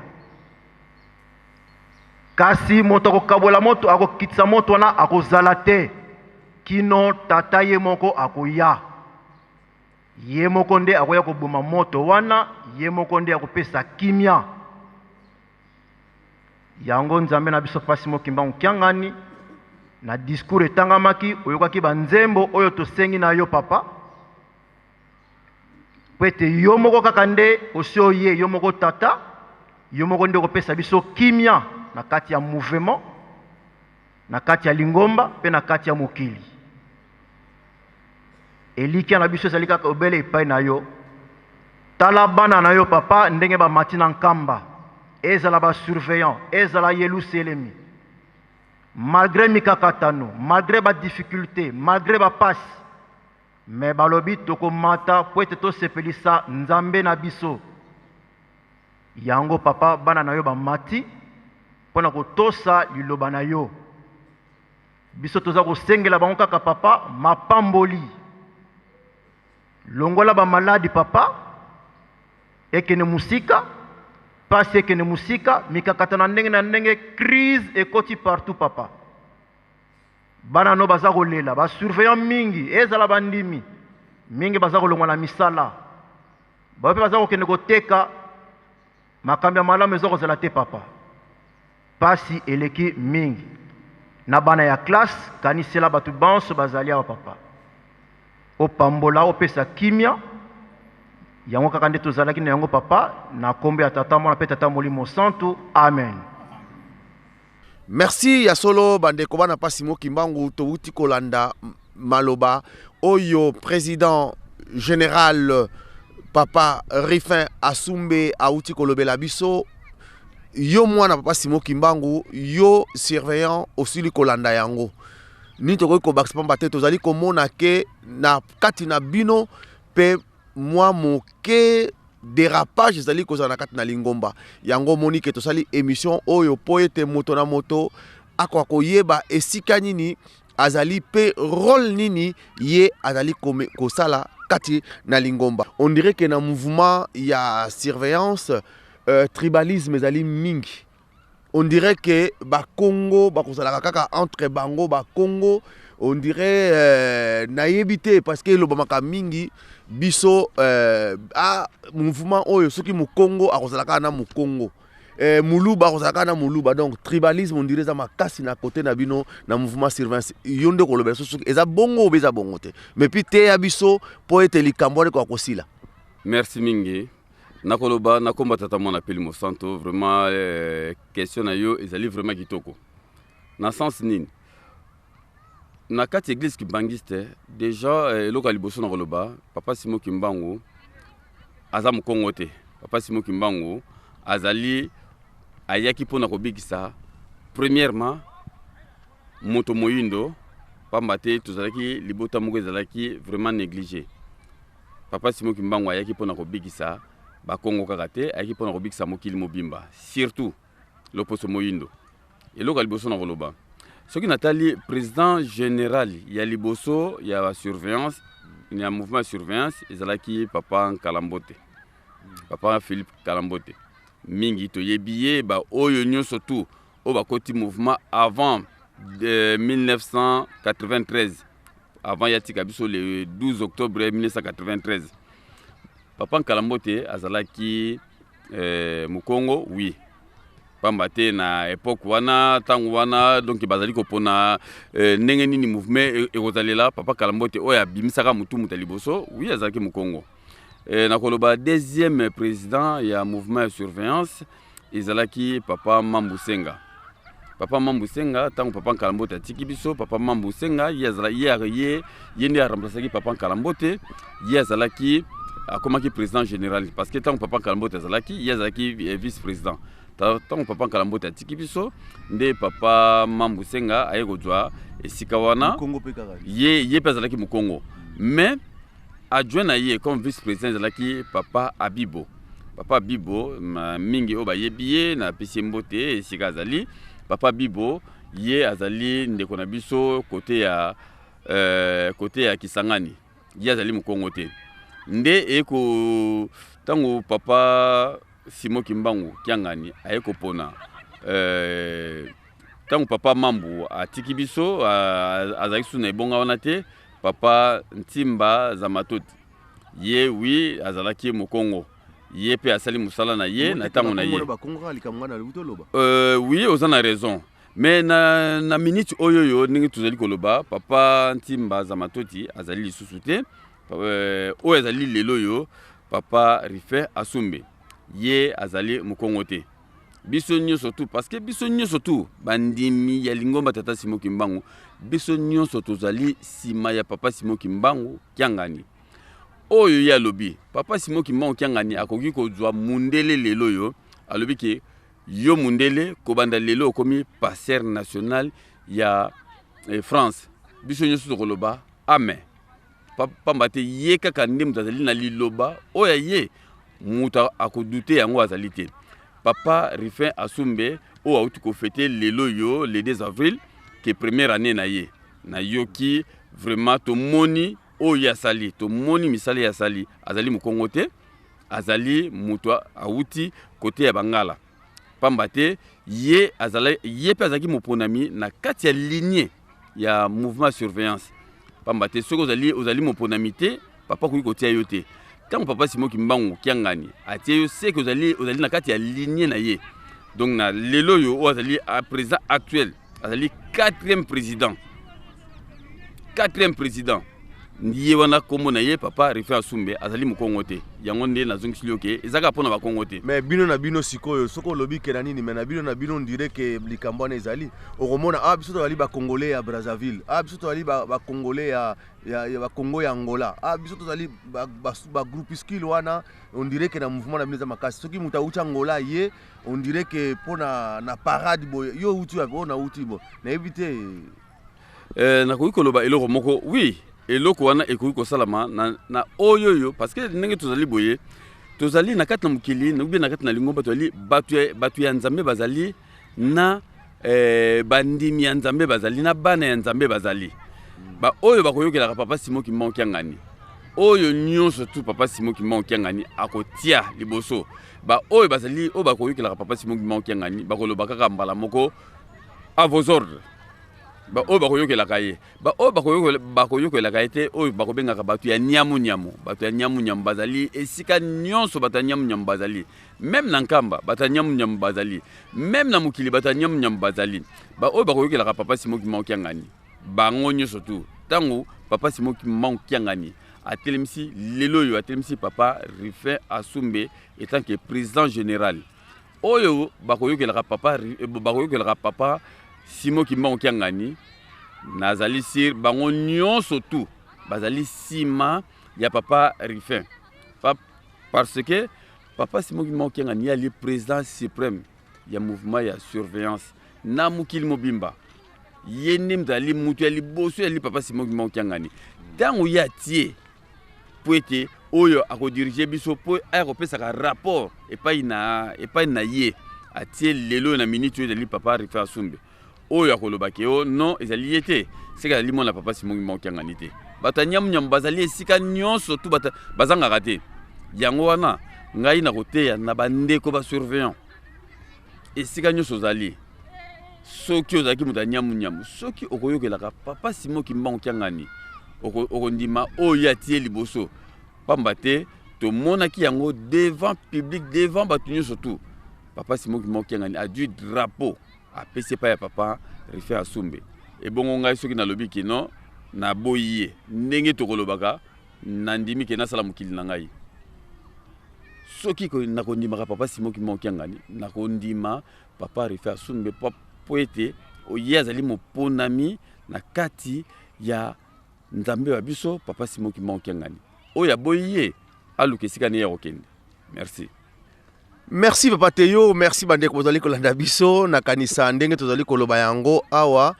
Kasi moto akokabola moto, akokitisa moto wana akozala te, kino Tata ye moko akoya. Ye moko nde akoya koboma moto wana, ye moko nde akopesa kimia. Yango Nzambe na biso Pasi Mokimbangu Kiangani, na discours etangamaki, oyokaki ba nzembo oyo tosengi na yo papa, mpo ete yo moko kaka nde osi oye, yo moko tata, yo moko nde okopesa biso kimia na kati ya mouvement, na kati ya lingomba mpe na kati ya mokili. Elikya na biso ezali kaka obele epai na yo. Tala bana na yo papa ndenge bamati na nkamba, ezala ba surveillant, ezala Yeluselemi, malgre mikakatano, malgre ba difficultes, malgre ba pasi, mais balobi tokomata po ete tosepelisa Nzambe na biso. Yango papa, bana na yo bamati mpo na kotosa liloba na yo. Biso toza kosengela bango kaka papa mapamboli. Longola ba maladi papa, ekende mosika, pasi ekende mosika, mikakatano ya ndenge na ndenge, crise ekoti partout papa. Bana no baza kolela, ba surveillant mingi, ezala bandimi mingi baza kolongwa na misala, bayo mpe baza kokende koteka, makambo ya malamu eza kozala te papa. Pasi eleki mingi na bana ya classe, kanisela bato banso bazali awa papa, opambola, opesa kimia, yango kaka nde tozalaki na yango papa, na kombo ya Tata, Mwana mpe Tata Molimo Santu, amen. Merci ya solo bandeko bana pasi mo Kimbangu, towuti kolanda maloba oyo president general papa Rifin Asumbe awuti kolobela biso. Yo mwana papa Simon Kimbangu, yo surveillant osili kolanda yango. Nini tokoki kobakisa pamba te tozali komona ke na kati na bino pe mwa moke derapage ezali kozala na kati na lingomba. Yango omoni ke tosali emission oyo po ete moto na moto akoka koyeba esika nini azali pe role nini ye azali kosala kati na lingomba. On dirait que na mouvement ya surveillance tribalisme ezali mingi. On dirait que ba Kongo bakozalaka kaka entre bango ba Kongo, on dirait nayebi te parce que elobamaka mingi biso mouvement oyo soki Mukongo akozala kaka na Mukongo. Moluba akozala kaka na moluba. Donc tribalisme, on dirait, eza makasi na côté na bino na mouvement surveillance. Yo nde kolobela so soki eza bongo obe eza bongo te, mais puis teya biso mpo ete likambo wana ekoka kosila. Merci mingi. Nakoloba nakomba Tata Mwana Peli Mosanto. Vraiment, question na yo ezali vraiment kitoko. Na sens nini? Na kati église kimbangiste déjà, eloko ya liboso na koloba, Papa Simo Kimbangu aza mokongo te. Papa Simo Kimbangu azali, ayaki mpona kobikisa premièrement moto moyindo, pamba te tozalaki libota moko ezalaki vraiment négligé. Papa Simo Kimbangu ayaki mpona kobikisa Bakongo kaka te, ayaki mpona kobikisa mokili mobimba, surtout loposo moyindo. Eloko ya liboso na koloba, soki natali président général ya liboso ya surveillance, ya mouvement ya surveillance, ezalaki Papa Nkalambote, Papa Philippe Kalambote. Mingi toyebi ye. Baoyo nyonso tu oyo bakoti mouvement avant de 1993, avant ya tika biso le 12 octobre 1993, Papa Nkalambote azalaki mokongo, oui, pamba te na époque wana, ntango wana, donc bazali kopona ndenge nini mouvement ekozalela. Papa Kalambote oyo abimisaka motu ya liboso, oui, azalaki mokongo. Nakoloba deuxième président ya mouvement ya surveillance ezalaki Papa Mambusenga. Papa Mambusenga, ntango Papa Nkalambote atiki biso, Papa Mambusenga ye azala, ye nde aremplaçaki Papa Nkalambote. Ye azalaki, akomaki président général, parce que ntango Papa Nkalambote azalaki, ye azalaki vice président. Ntango Papa Nkalambote atiki biso, nde Papa Mambusenga aye kozwa esika wana. Ye mpe azalaki mokongo, mais adjoint na ye comme vice président ezalaki Papa Abibo. Papa Abibo, mingi oyo bayebi ye, napesi ye mbote esika azali. Papa Bibo, ye azali ndeko na biso côté ya Kisangani. Ye azali mokongo te. Nde eko ntango Papa Simo Kimbangu Kiangani aye kopona, ntango Papa Mambu atiki biso, azalaki susu na ebonga wana te, Papa Ntimba Zamatoti, ye, oui, azalaki mokongo. Ye mpe asali mosala na ye na ntango na ye. Oui, oza na raison, mais na minute oyo ndenge tozali koloba, Papa Ntimba Zamatoti azali lisusu te. Oyo azali lelo oyo, Papa Rife Asumbe, ye azali mokongo te. Biso nyonso tu, parce que biso nyonso tu bandimi ya lingomba Tata Simo Kimbangu, biso nyonso tozali nsima ya Papa Simo Kimbangu Kiangani. Oyo ye alobi, Papa Simo Kimbangu Kiangani akoki kozwa mundele lelo oyo, alobi ke yo mundele, kobanda lelo okomi pasteur national ya France, biso nyonso tokoloba amen, pamba te ye kaka nde moto azali na liloba oyo ye moto akodouter yango azali te. Papa Rufin Asumbe oyo auti kofêter lelo oyo le 2 avril ke première année na ye, nayoki vraiment, tomoni oyo asali, tomoni misala ye asali. Azali mokongo te, azali moto awuti côté ya Bangala, pamba te ye azala, ye mpe azalaki moponami na kati ya lignée ya mouvement ya surveillance, pamba te soki ozali moponami te, papa akoki kotia yo te. Ntango Papa Simo Kimbangu Kiangani atie yo, seke ozali na kati ya lignée na ye. Donc na lelo oyo, oyo azali président actuel azali quatrième président. Quatrième président ye wana, nkombo na ye Papa Rufin Asumbe, azali mokongo te. Yango nde nazongisili yo ke eza kaka mpona bakongo te. Mais bino na bino sikoyo, soki olobi ke na nini, mais na bino na bino, on dirait ke likambo wana ezali. Okomona ah, biso tozali Bacongolais ya Brazzaville, ah, biso tozali Bacongolais ya Bakongo ya Angola, ah, biso tozali bagroupuscule wana. On dirait ke na mouvement na bino eza makasi. Soki moto awuti Angola, ye, on dirait ke mpo na parade boye, yo outi wapi? Oyo nauti bo nayebi te. Nakoki koloba eloko moko, oui, eloko wana ekoki kosalama na oyo oyo, parce que ndenge tozali boye, tozali na kati na mokili ou bien na kati na lingomba, tozali bato ya Nzambe, bazali na bandimi ya Nzambe, bazali na bana ya Nzambe, bazali baoyo bakoyokelaka Papa Simo Kimbangu Kiangani. Oyo nyonso tu Papa Simo Kimbangu Kiangani akotia liboso, baoyo bazali oyo bakoyokelaka Papa Simo Kimbangu Kiangani bakoloba kaka mbala moko: "À vos ordres." Baoyo bakoyokelaka ye, baoyo bakoyokelaka ye te, oyo bakobengaka bato ya nyamunyamu. Bato ya nyamunyamu bazali esika nyonso, bato ya nyamunyamu bazali même na Nkamba, bato ya nyamunyamu bazali même na mokili, bato ya nyamunyamu bazali. Baoyo bakoyokelaka Papa Simon Kimbangu Kiangani, bango nyonso tu, ntango Papa Simon Kimbangu Kiangani atelemisi lelo oyo, atelemisi Papa Rufin Asumbe en tant que président général, oyo bakoyokelaka Papa Simon Kimbangu Kiangani, nazali sûr bango nyonso tu bazali nsima ya Papa Rufin, parce que Papa Simon Kimbangu Kiangani ye ali président suprême ya mouvement ya surveillance na mokili mobimba. Ye nde moto ali moto ya liboso yali Papa Simon Kimbangu Kiangani. Ntango ye atie mpo ete oyo akodiriger biso, mpo aya kopesaka rapport epai na ye, atie lelo na minute oyo ezali Papa Rufin Asumbe. Oyo akolobaki o non, ezali ye te, seke azali mwana Papa Simon Kimbangu Kiangani te. Bato ya nyamunyamu bazali esika nyonso tu, bazangaka te. Yango wana ngai nakoteya na bandeko basurveillant esika nyonso ozali: soki ozalaki moto ya nyamunyamu, soki okoyokelaka Papa Simon Kimbangu Kiangani, okondima oyo atie liboso, pamba te tomonaki yango devant public, devant bato nyonso tu. Papa Simon Kimbangu Kiangani adui drapeau, apesi epai ya Papa Rufin Asumbe. Ebongo ngai soki nalobi kino naboyi ye, ndenge tokolobaka, nandimi ke nasala mokili na ngai. Soki nakondimaka Papa Simon Kimbangu Kiangani, nakondima Papa Rufin Asumbe, mpo ete ye azali moponami na kati ya Nzambe wa biso Papa Simon Kimbangu Kiangani. Oyo aboyi ye, aluka esika ne ya kokende. Merci. Merci Papa Teyo, merci bandeko bozali kolanda biso. Nakanisa ndenge tozali koloba yango awa,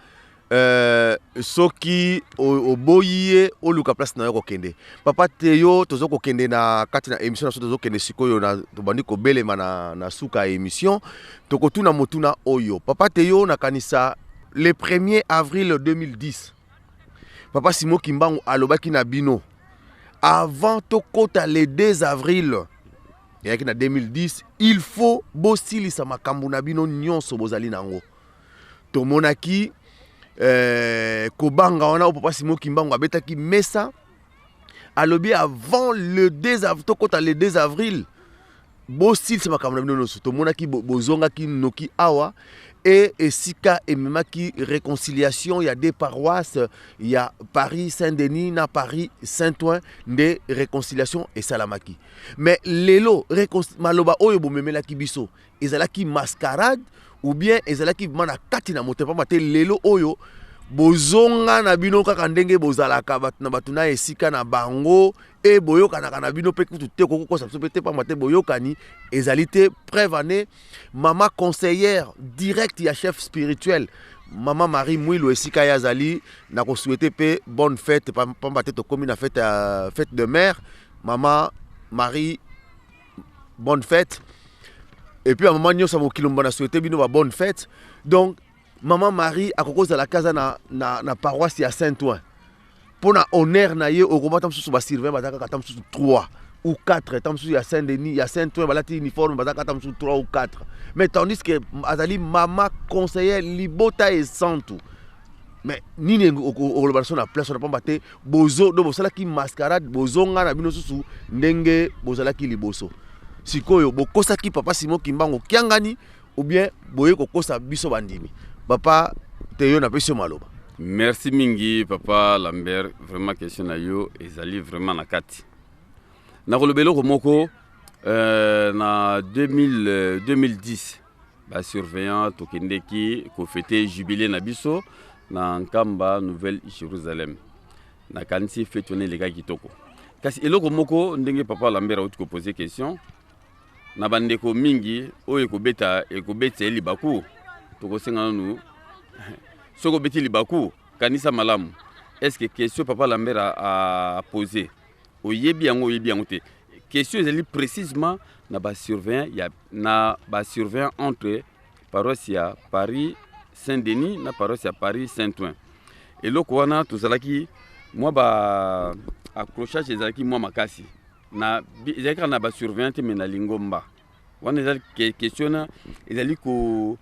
soki oboyi ye, oluka place na yo kokende. Papa Teyo, toza kokende na kati na émission na biso, tozokende sikoyo na tobandi kobelema na suka ya émission. Tokotuna motuna oyo, Papa Teyo: nakanisa le 1er avril 2010, Papa Simon Kimbangu alobaki na bino avant tokota le 2 avril eyaki na 2010, il faut bosilisa makambo na bino nyonso bozali nango. Tomonaki kobanga wana oyo Papa Simon Kimbangu abetaki mesa, alobi avant le 2 avril, tokota le 2 avril, bosilisa makambo na bino nyonso. Tomonaki bozongaki noki awa e esika ememaki réconciliation ya deux paroisses, ya Paris Saint-Denis na Paris Saint-Ouen, nde réconciliation esalamaki. Mais lelo maloba oyo bomemelaki biso ezalaki mascarade ou bien ezalaki vraiment na kati na motema? Pamba te lelo oyo bozonga na bino kaka ndenge bozalaka, bato na bato na esika na bango, e boyokanaka na bino mpe kutu te. Kokokosa biso mpe te, pamba te boyokani ezali te. Preuve ane, mama conseillère direct ya chef spirituel, Mama Marie Mwilo, esika ye azali, na kosouhaiter mpe bonne fête, pamba te tokómi na fête ya fête de mère. Mama Marie, bonne fête. Et puis bamama nyonso ya mokili mobimba, na souhaite bino ba bonne fête. Donc Mama Marie akoki kozalaka aza na paroisse ya Saint Ouen, mpo na honneur na ye okomata mosusu basurveillant baza kaka ata mosusu 3 ou 4, ta mosusu ya Saint Denis, ya Saint Ouen, balati uniforme, baza kaka ata mosusu 3 ou 4. Mais tandis que azali mama conseiller libota esantu. Mais nini okoloba na so na place wana? Pamba te bozo do bosalaki mascarade, bozonga na bino susu ndenge bozalaki liboso. Sikoyo bokosaki Papa Simon Kimbangu Kiangani ou bien boye kokosa biso bandimi? Papa Teyo, napesi yo maloba. Merci mingi, Papa Lambert. Vraiment, question na yo ezali vraiment na kati. Nakoloba eloko moko, na 2000, 2010, basurveillant tokendeki kofêter jubilé na biso na Nkamba, Nouvelle Jérusalem. Nakanisi fête wana elekaki kitoko. Kasi eloko moko, ndenge Papa Lambert auti kopose question na bandeko mingi oyo ekobeta, ekobetisa ye libaku, tokosenga nanu, soki obeti libaku, kanisa malamu. Est ce que question Papa Lambert apose, oyebi yango, oyebi yango te? Question ezali précisément na basurveillant ya na basurveillant entre paroisse ya Paris Saint-Denis na paroisse ya Paris Saint-Ouen. Eloko wana tozalaki mwa ba accrochage, ezalaki mwa makasi na ezalaki kaka na basurveillant te, mais na lingomba wana ezali question na ezali ko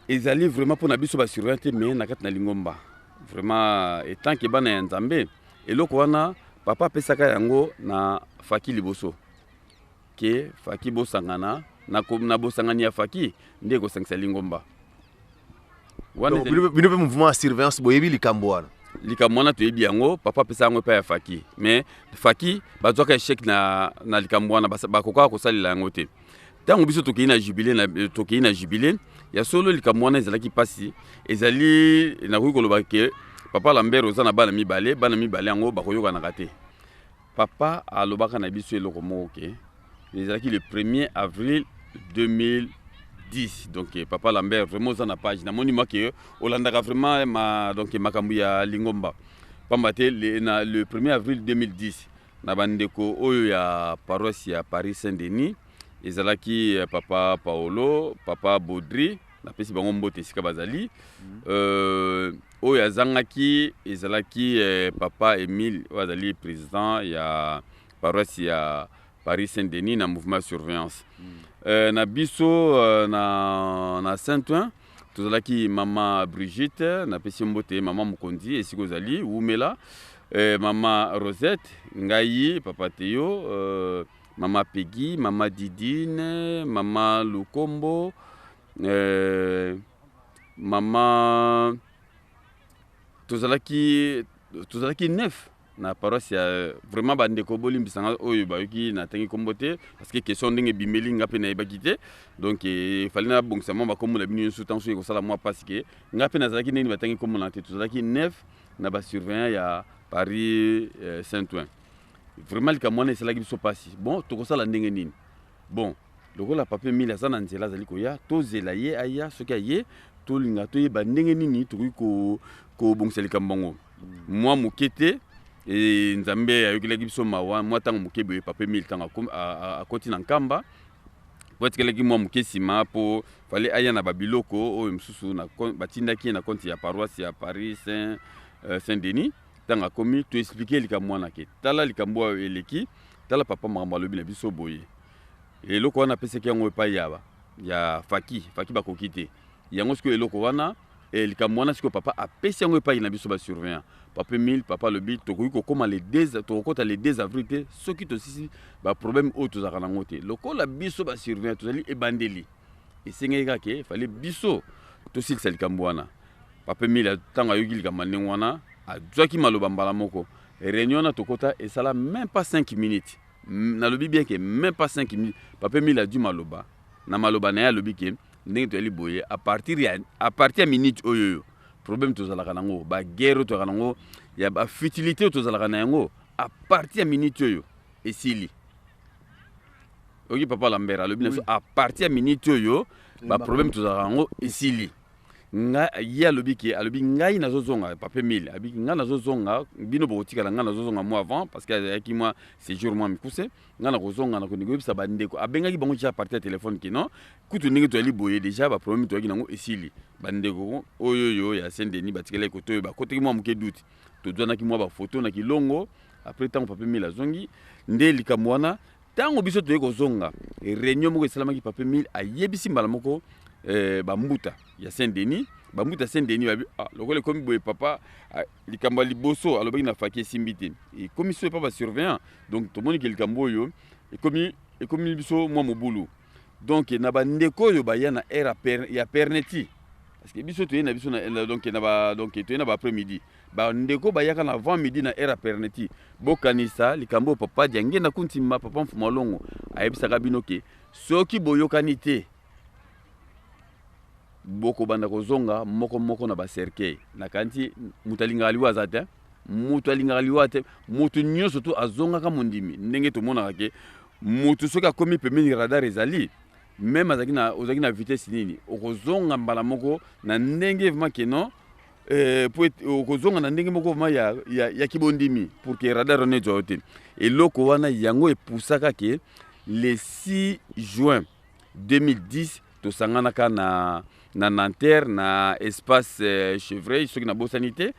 Ezali vraiment mpona biso basurveillant te, mais na kati na lingomba vraiment, en tant que bana ya Nzambe, eloko wana papa apesaka yango na faki liboso ke faki bosangana na bosangani ya faki nde ekosangisa lingomba wana. Bino mpe mouvement ya surveillance boyebi likambo wana? Likambo wana toyebi yango. Papa apesa yango epai ya faki, mais faki bazwaka échec na likambo wana, bakokaka kosalela yango te. Ntango biso tokei na jubilé tokei na jubilé ya solo, likambo wana ezalaki mpasi. Ezali, nakoki koloba ke papa Lambert oza na bana mibale, bana mibale yango bakoyokanaka te. Papa alobaka na biso eloko moko ke ezalaki le 1er avril 2010. Donc papa Lambert, vraiment oza na page, namoni mwa ke olandaka vraiment donc makambo ya lingomba, pamba te le 1er avril 2010, na bandeko oyo ya paroisse ya Paris Saint Denis, ezalaki papa Paolo, papa Baudry, napesi bango mbote esika bazali. Oyo azangaki ezalaki papa Emile, oyo azali président ya paroisse ya Paris Saint Denis na mouvement ya surveillance. Na biso na Saint Ouen tozalaki mama Brigitte, napesi mbote mama mokonzi esika ozali, wumela, mama Rosette, ngai papa Teo, mama Peggy, mama Didine, mama Lukombo, mama tozalaki neuf na paroisse ya. Vraiment bandeko, bolimbisanga oyo bayoki natangi nkombo te, parce que question ndenge ebimeli nga mpe nayebaki te. Donc efali nabongisa mwa bakombo na bino nyonso ntango soki ekosala mwa mpasi ke nga mpe nazalaki ndenge batangi nkombo na te. Tozalaki neuf na basurveillant ya Paris Saint Ouen. Vraiment likambo wana esalaki biso mpasi. Bon, tokosala ndenge nini? Bon, lokola papa Emile aza na nzela, azali koya, tozela ye aya. Soki aye, tolinga toyeba ndenge nini tokoki kobongisa likambo yango mwa moke te. Nzambe ayokelaki biso mawa. Mwa ntango moke boye, papa Emile ntango akoti na Nkamba, po atikalaki mwa moke nsima, mpo fale aya na babiloko oyo mosusu batindaki ye na compte ya paroisse ya Paris Saint Denis. Ntango akomi, toexpliquer likambo wana ke tala likambo oyo eleki, tala papa makambo alobi na biso boye. Eloko wana apesaki yango epai ya faki, faki bakoki te yango. Sikoyo eloko wana, likambo wana sikoyo papa apesi yango epai na biso basurveillant. Papa Emile, papa alobi tokoki kokóma le 2, tokokɔta le 2 avril te soki tosisi baproblème oyo tozalaka nango te. Lokola biso basurveillant tozali ebandeli, esengeli kaka ke fale biso tosilisa likambo wana. Papa Emile, ntango ayoki likambo ya ndenge wana, azwaki maloba mbala moko. Réunion wana tokɔta, esala même pas 5 minutes, nalobi bien ke même pas 5 minutes, papa Emile azwi maloba. Na maloba na ye alobi ke ndenge toyali boye, à partir ya minute oyo oyo, problème tozalaka nango, baguerre oyo tozalaka nango, ya bafutilité oyo tozalaka na yango, à partir ya minute oyo esili. Oki papa Lambert alobi na biso, à partir ya minute oyo, baproblème tozalaka yango esili. Nga ye alobi ke, alobi ngai nazozonga. Papa Emile alobi ngai nazozonga, bino bokotikala, ngai nazozonga mwa avant, parce que azalaki mwa séjour mwa mikuse. Ngai nakozonga, nakolinga koyebisa bandeko. Abengaki bango déjà à partir ya téléphone ke non, kutu ndenge toyali boye, déjà baproblème toyaki nango esili. Bandeko oyo oyo ya Saint Denis batikalaki kote oyo bakotaki mwa moke doute. Tozwanaki mwa bafoto na kilongo. Après, ntango papa Emile azongi nde likambo wana, ntango biso toyei kozonga, réunion moko esalamaki. Papa Emile ayebisi mbala moko bambuta ya Saint Denis. Bambuta ya Saint Denis babi: "Ah, lokola ekomi boye, papa, ah, likambo ya liboso alobaki na faki esimbi te, ekomi so epa basurveillant." Donc tomoni ke likambo oyo ekomi biso mwa mobulu. Donc na bandeko oyo baya na heure ya perneti, parce que biso toye na biso donc na ba, donc toye na ba après midi, bandeko bayaka na avant midi na heure ya perneti. Bokanisa likambo oyo papa Diangenda Kuntimba, papa Mfuma Longo, ayebisaka bino ke soki boyokani te, bokobanda kozonga moko moko na bacercueil. Nakanisi moto alingaka liwa aza te, moto alingaka liwa te. Moto nyonso to azongaka mondimi. Ndenge tomonaka ke moto soki akomi pembeni, radar ezali, même azalaki na, ozalaki na vitesse nini, okozonga mbala moko na ndenge vraiment ke non, po okozonga na ndenge moko vraiment ya kibondimi pour que radar wana ezwa yo te. Eloko wana yango epusaka ke le 6 juin 2010 tosanganaka na Nanterre, na espace Chevreuil, soki nabosani te.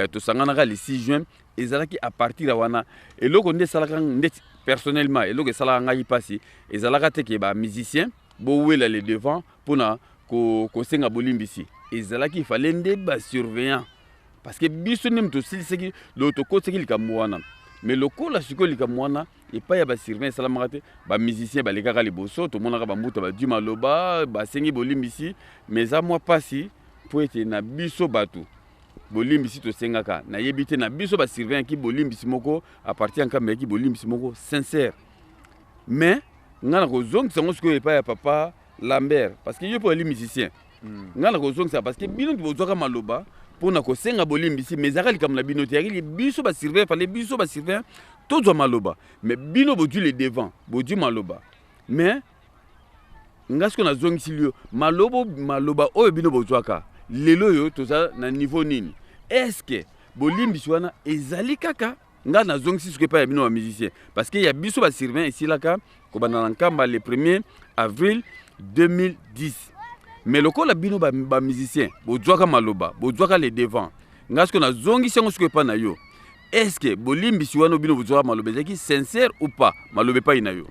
Tosanganaka le 6 juin. Ezalaki à partir ya wana. Eloko nde esalaka ndeti personnellement, eloko esalaka ngai mpasi ezalaka te ke bamusicien bowela le devant mpona. Kosenga bolimbisi ezalaki fale nde basurveillant, parce que biso nde moto tosilisaki, tokotisaki likambo wana. Mais lokola sikoyo likambo wana epai ya basurveillant esalamaka te, bamusicien balekaka liboso, tomonaka bambuta badwi maloba, basengi bolimbisi. Mais eza mwa mpasi mpo ete na biso bato bolimbisi tosengaka, nayebi te na biso basurveillant ki bolimbisi moko à partir ya Nkamba yaki bolimbisi moko sincère. Mais ngai na kozongisa yango sikoyo epai ya papa Lambert, parce que yo mpo ali musicien. Ngai na kozongisa parce que bino bozwaka maloba mpona kosenga bolimbisi, mais ezalaka likambo na bino te, yaki biso basurveillant. Fallait biso basurveillant tozwa maloba, mais bino bozwi le devant, bozwi maloba. Mais ngai sikoyo nazongisili yo maloba, maloba oyo bino bozwaka. Lelo oyo toza na niveau nini? Est-ce bolimbisi wana ezali kaka? Ngai nazongisi sikoyo epai ya bino bamusicien, parce que ya biso basurveillant esilaka kobanda na Nkamba le 1er avril 2010. Mais lokola bino bamusicien bozwaka maloba, bozwaka le devant, ngai sikoyo nazongisi yango sikoyo epai na yo. Est ce que bolimbisi wana bino bozwaka maloba ezalaki sincère ou pas? Maloba epai na yo.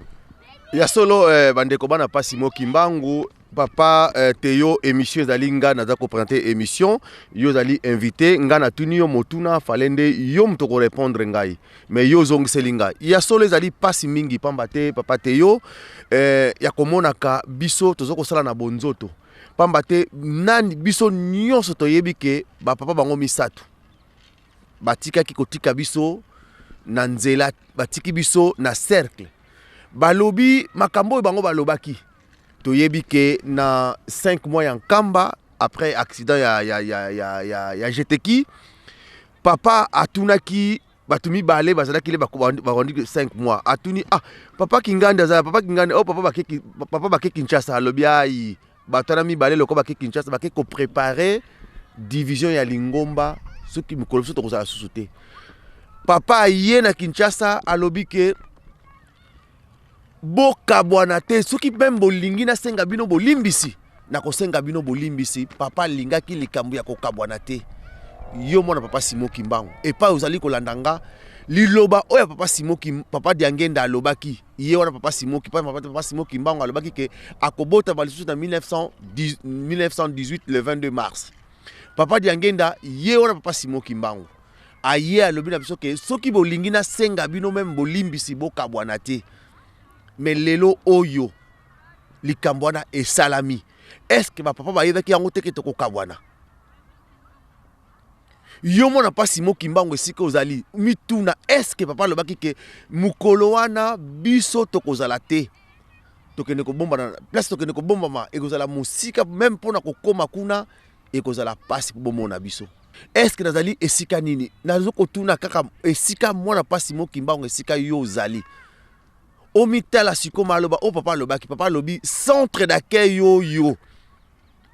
Ya solo, bandeko bana pasi moki mbangu, papa Teyo, émission ezali nga naza koprésente émission, yo ozali invité. Nga natuni yo motuna, fale nde yo moto korépondre ngai, mais yo ozongiseli ngai. Ya solo, ezali mpasi mingi, pamba te papa Teyo, ya komonaka biso toza kosala na bonzoto, pamba te nani biso nyonso toyebi ke bapapa bango misato batikaki kotika biso na nzela, batiki biso na cercle. Balobi makambo oyo bango balobaki, toyebi ke na 5 mois ya Nkamba, après accident ya Jeteki, papa atunaki bato mibale bazalaki le bakondi 5 mois. Atuni: "Ah, papa Kingandi azala, papa Kingandi?" "Oh, papa bake, papa bake Kinshasa." Alobi: "Ai, bato wana mibale loko bake Kinshasa, bake koprépare division ya lingomba soki mikolo biso tokozala susu te." Papa aye na Kinshasa, alobi ke bokabwana te, soki mpe bolingi nasenga bino bolimbisi, nakosenga bino bolimbisi. Papa alingaki likambo ya kokabwana te. Yo mwana papa Simo Kimbangu, epai ozali kolanda nga, liloba oyo papa Simo, papa Diangenda alobaki, ye wana papa Simo, papa Simo Kimbangu alobaki ke akobotama lisusu na 1918 le 22 mars. Papa Diangenda, ye wana papa Simo Kimbangu aye alobi na biso ke soki bolingi nasenga bino même bolimbisi, bokabwana te. Mais lelo oyo likambo wana esalami, est-ce bapapa bayebaki yango te ke tokokabwana? Yo mwana mpasi mokimbango, esika ozali, mituna: est-ce papa alobaki ke mokolo wana biso tokozala te, tokende kobombana, place tokende kobombama ekozala mosika, même mpona kokóma kuna ekozala mpasi mpo bomona biso? Est-ce nazali esika nini? Nazokotuna kaka esika mwana mpasi mokimbango, esika yo ozali, omitala sikoyo maloba oyo papa alobaki. Papa alobi centre d'accueil oyo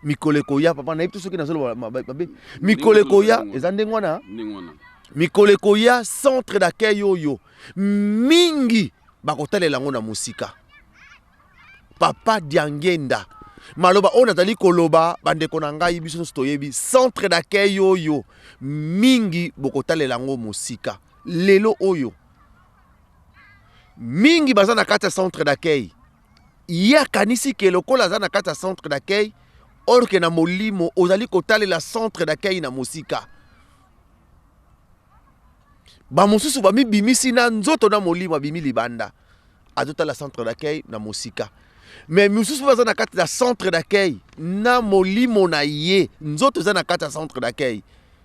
mikolo ekoya. Papa, nayebi te soki nazoloba mabe. Mikolo ekoya eza ndenge wana, mikolo ekoya, centre d'accueil oyo mingi bakotalela yango na mosika. Papa Diangenda, maloba oyo nazali koloba, bandeko na ngai, biso nyonso toyebi centre d'accueil oyo mingi bokotalela yango mosika. Lelo oyo mingi baza na kati ya centre d'accueil, ye akanisi ke lokola aza na kati ya centre d'accueil, or ke na molimo ozali kotalela centre d'accueil na mosika. Bamosusu bamibimisi na nzoto, na molimo abimi libanda, azotala centre d'accueil na mosika. Mais misusu baza na kati ya centre d'accueil na molimo na ye, nzoto eza na kati ya centre d'accueil,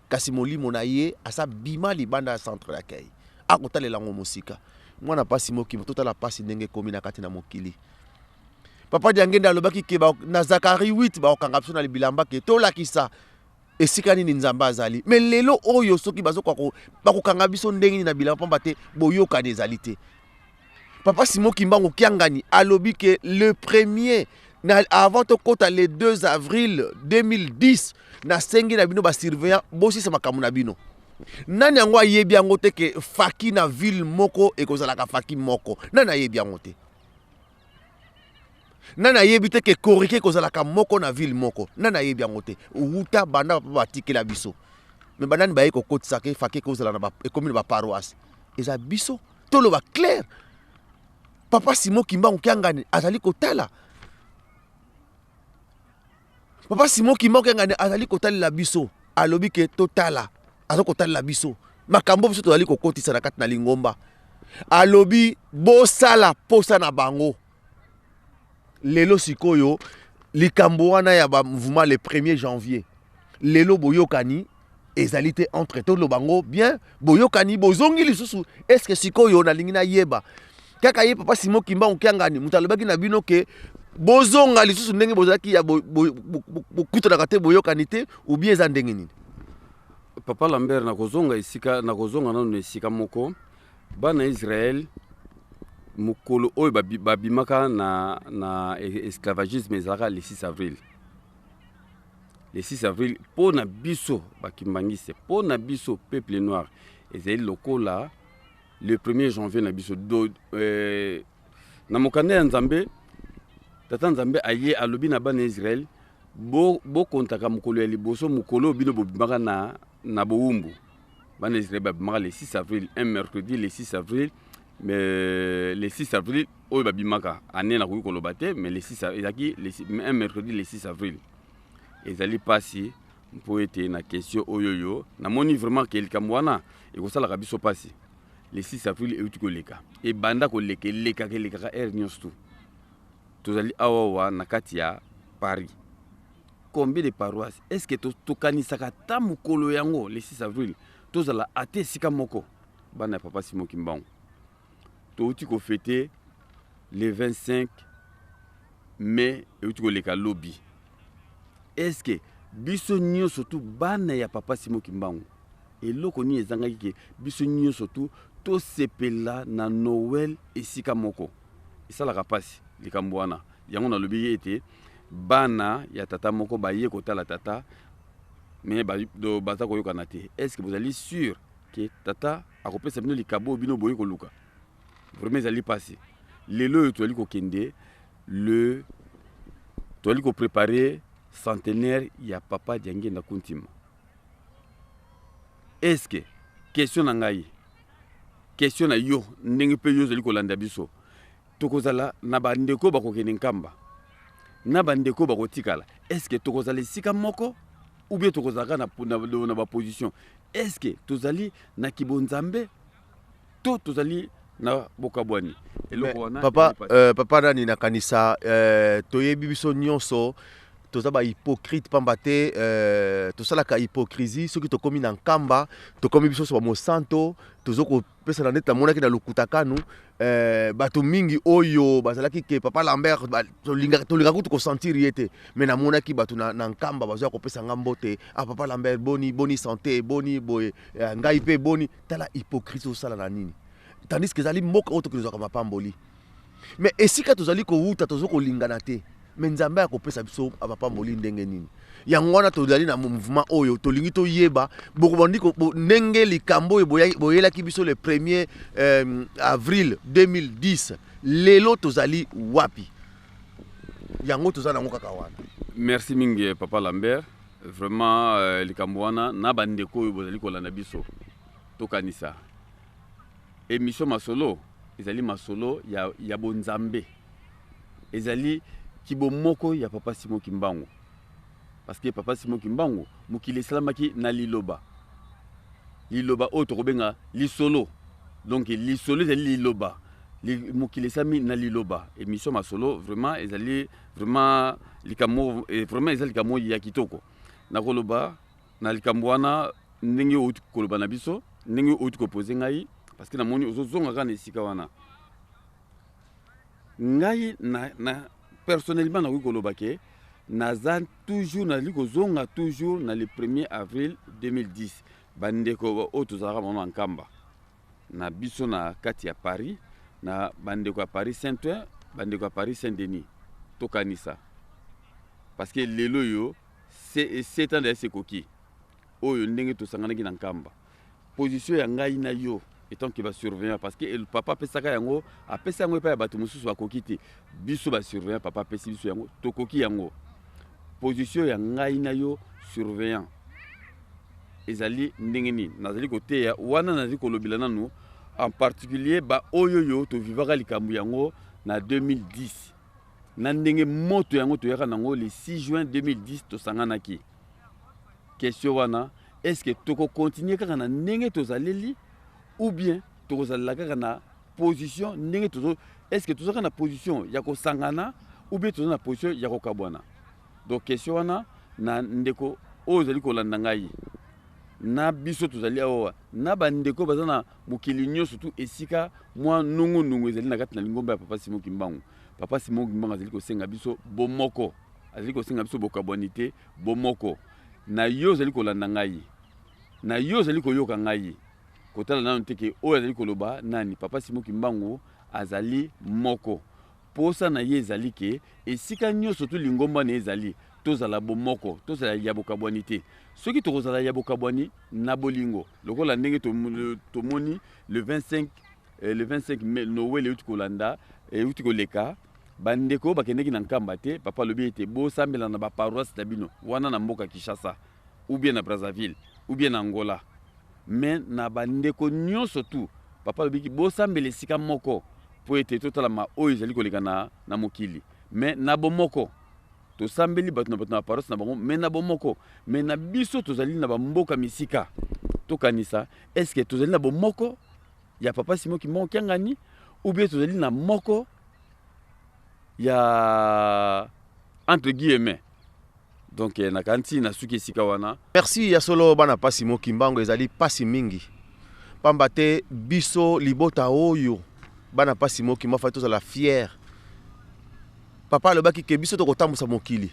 kasi molimo na ye asa bima libanda ya centre d'accueil, akotalela yango mosika. Mwana mpasi mokili, totala mpasi ndenge ekomi na kati na mokili. Papa Diangenda alobaki ke na Zakari 8 bakokanga biso na bilamba ke tolakisa esika nini Nzambe azali. Mais lelo oyo soki bazokoka, bakokanga biso ndenge nini na bilamba? Pamba te boyokani ezali te. Papa Simo Kimbangu Kiangani alobi ke le premier na, avant tokɔta le 2 avril 2010, nasengi na bino basurveillant bosisa makambo na bino. Nani yango ayebi yango te ke faki na ville moko ekozalaka faki moko? Nani ayebi yango te? Nani ayebi te ke korike ekozalaka moko na ville moko? Nani ayebi yango te? Wuta banda papa batikela biso, mais banani baye kokotisa ke faki ekozala ekomi na baparoisse? Eza biso. Toloba clair, papa Simo Kimbangu Kiangani azali kotala. Papa Simon Kimbangu Kiangani azali kotalela biso, alobi ke totala, aza kotalela biso makambo biso tozali kokotisa na kati na lingomba. Alobi bosala posa na bango. Lelo sikoyo likambo wana ya ba mouvement le 1er janvier, lelo boyokani ezali te entre, toloba ngo bien, boyokani bozongi lisusu. Est-ce que sikoyo nalingi nayeba kaka ye Papa Simon Kimbangu Kiangani moto alobaki na bino ke bozonga lisusu ndenge bozalaki ya bokutanaka te, boyokani te, ou bien eza ndenge nini? Papa Lambert, nakozonga esika, nakozonga nano na esika moko. Bana Israel, mokolo oyo babimaka na esclavagisme ezalaka le 6 avril. Le 6 avril mpo na biso bakimbangiste, mpo na biso peuple noir, ezali lokola le 1er janvier na biso. Na mokanda ya Nzambe, Tata Nzambe aye alobi na bana Israel, bokontaka mokolo ya liboso, mokolo oyo bino bobimaka na bowumbu. Bana Israel babimaka le 6 avril, un mercredi, le 6 avril. Mais le 6 avril oyo babimaka, année nakoki koloba te, mais le 6 ezalaki un mercredi, le 6 avril. Ezali mpasi mpo ete na question oyo yo namoni vraiment ke likambo wana ekosalaka biso mpasi. Le 6 avril euti koleka, ebanda koleka, elekaka, elekaka heure nyonso tu. Tozali awawa na kati ya Paris, combien de paroisse? Est ce que tokanisaka ata mokolo yango le 6 avril tozala ate esika moko? Bana ya Papa Simon Kimbangu, touti kofete le 25 mai euti koleka lobi. Est ce que biso nyonso tu bana ya Papa Simon Kimbangu, eloko nini ezangaki ke biso nyonso tu tosepela na Noël esika moko? Esalaka mpasi likambo wana. Yango nalobi ete bana ya tata moko baye kotala tata, me baza koyokana te. Est ce que bozali sûr ke tata akopesa bino likabo oyo bino boye koluka? Vraiment ezali mpasi. Lelo oyo tozali kokende, le tozali koprépare centenaire ya Papa Diangienda Kuntima. Est ce que, question na ngai, question na yo, ndenge mpe yo ozali kolanda biso, tokozala na bandeko bakokende Nkamba na bandeko bakotikala, est ce que tokozala esika moko ou bien tokozalaka na baposition? Est ce que tozali na kibonzambe to tozali na bokabwani? Eloko wana. Papa, papa nani, nakanisa toyebi biso nyonso toza bahypocrite, pamba te tosalaka hypocrisie. Soki tokómi na Nkamba, tokómi biso nyonso bamosanto, tozo kopesana neti namonaki na lokuta kanu. Bato mingi oyo bazalaki ke Papa Lambert tolingaka kutu kosentir ye te, mais namonaki bato na Nkamba bazoya kopesa nga mbote: "Ah, Papa Lambert, boni boni, santé boni boye?" Ngai mpe boni. Tala hypocrisie osala na nini, tandis que ezali mboka oyo tokelezwaka mapamboli, mais esika tozali kowuta tozo kolingana te. Mais Nzambe akopesa biso mapamboli ndenge nini? Yango wana tozali na mouvement oyo, tolingi toyeba bokobandi ndenge likambo oyo boyelaki biso le 1er avril 2010, lelo tozali wapi? Yango toza nango kaka wana. Merci mingi, Papa Lambert. Vraiment, likambo wana na bandeko oyo bozali kolanda biso, tokanisa émission Masolo ezali masolo ya bonzambe, ezali kibomoko ya Papa Simon Kimbangu, parce que Papa Simon Kimbangu, mokili esalamaki na liloba, liloba oyo tokobenga lisolo. Donc lisolo ezali liloba, mokili esalami na liloba. Émission Masolo vraiment ezali vraiment likambo, vraiment eza likambo ya kitoko. Nakoloba na likambo wana ndenge outi koloba na biso, ndenge outi kopose ngai, parce que namoni ozozonga kaka na esika wana. Ngai na personnellement nakoki koloba ke naza toujours, nazali kozonga toujours na le 1er avril 2010. Bandeko oyo tozalaka bango na Nkamba na biso na kati ya Paris, na bandeko ya Paris Saint-Ouen, bandeko ya Paris Saint-Denis, tokanisa, parce que lelo oyo 7 ans deja ekoki oyo ndenge tosanganaki na Nkamba. Position ya ngai na yo etant que basurveillant, parce que papa apesaka yango, apesa yango epai ya bato mosusu bakoki te, biso basurveillant papa apesi biso yango, tokoki yango. Position ya ngai na yo surveillant ezali ndenge nini? Nazali koteya wana, nazali kolobela nanu en particulier baoyo oyo tovivaka likambo yango na 2010. Na ndenge moto yango toyaka nango le 6 juin 2010, tosanganaki. Question wana, est ce que tokocontinuer kaka na ndenge tozaleli ou bien tokozalela kaka na position ndenge tozo? Est ce que tozalaka na position ya kosangana ou bien toza na position ya kokabwana? Donc question wana, na ndeko oyo ozali kolanda ngai, na biso tozali awa, na bandeko baza na mokili nyonso tu, esika mwa nungunungu ezali na kati na lingomba ya Papa Simon Kimbangu, Papa Simon Kimbangu azali kosenga biso bomoko, azali kosenga biso bokabwani te, bomoko. Na yo ozali kolanda ngai, na yo ozali koyoka ngai, kotala nano te ke oyo azali koloba nani. Papa Simon Kimbangu azali moko. Posa na ye ezali ke esika nyonso tu lingomba na ye ezali, tozala bomoko, tozala ya bokabwani te. Soki tokozala ya bokabwani na bolingo, lokola ndenge tomoni le 25 mai, Noël euti kolanda, euti koleka, bandeko oyo bakendeki na Nkamba te, papa alobi ete bosambela na baparoisse na bino wana na mboka Kinshasa ou bien na Brazzaville ou bien na Angola. Mais na bandeko nyonso tu, papa alobiki bosambela esika moko mpo ete totalama oyo ezali koleka na mokili, mais na bomoko. Tosambeli bato na bato na baparoisse na bango, mais na bomoko. Mais na biso tozali na bamboka misika, tokanisa: est ce que tozali na bomoko ya Papa Simon Kimbangu Kiangani ou bien tozali na moko ya entre guillemets? Donc nakanisi nasuki esika wana. Merci. Ya solo, bana pa Simon Kimbangu, ezali pasi mingi, pamba te biso libota oyo bana pa Simon Kimbangu, fai tozala fier. Papa alobaki ke biso tokotambusa mokili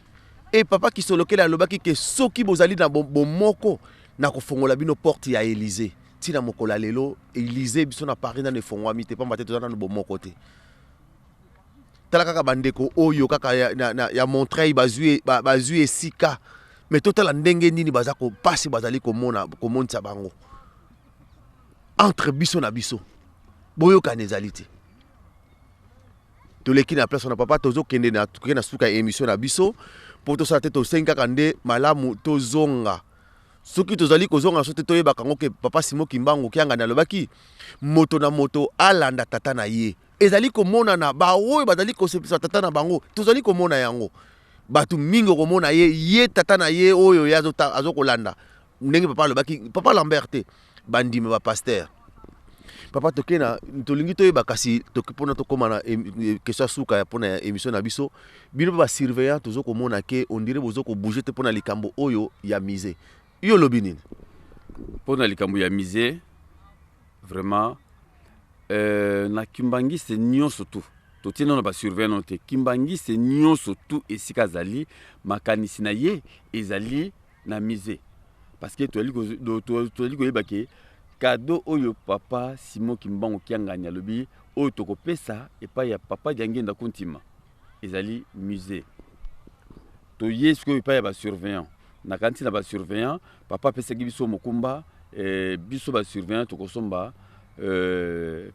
e papa Kisolokele alobaki ke soki bozali na bomoko, na kofongola bino porte ya Élysée. Ntina mokolo ya lelo, Élysée biso na Paris nano efongwami te, pamba te toza nano bomoko te. Tala kaka bandeko oyo kaka ya Montreuil bazwi esika, mais totala ndenge nini baza mpasi, bazali komona komonisa bango. Entre biso na biso, boyokani ezali te. Toleki na place wana, papa, tozokende na tokende na suka ya émission na biso mpo tosala te. Tosengi kaka nde malamu tozonga. Soki tozali kozonga so te, toyebaka yango ke Papa Simon Kimbangu Kiangani alobaki moto na moto alanda tata na ye. Ezali komonana baoyo bazali kosepelisa tata na bango. Tozali komona yango, bato mingi okomona ye, ye tata na ye oyo ye azokolanda ndenge papa alobaki, papa Lambert te, bandimi bapasteur. Papa, toke na tolingi toyeba kasi mpona tokóma na question ya suka ya mpona ya émission na biso. Bino mpe basurveillant, tozo komona ke on dirait bozo kobouger te mpona likambo oyo ya musée. Yo olobi nini? Mpona likambo ya musée, vraiment, na kimbangiste nyonso tu, totie nano basurveillant nano te. Kimbangiste nyonso tu esika azali, makanisi na ye ezali na musée, parce que tozali koyeba ke cadeau oyo Papa Simon Kimbangu Kiangani alobi oyo tokopesa epai ya Papa Diangenda Kuntima ezali musée. Toye sikoyo epai ya basurveillant. Nakanisi na basurveillant, papa apesaki biso mokumba, biso basurveillant tokosomba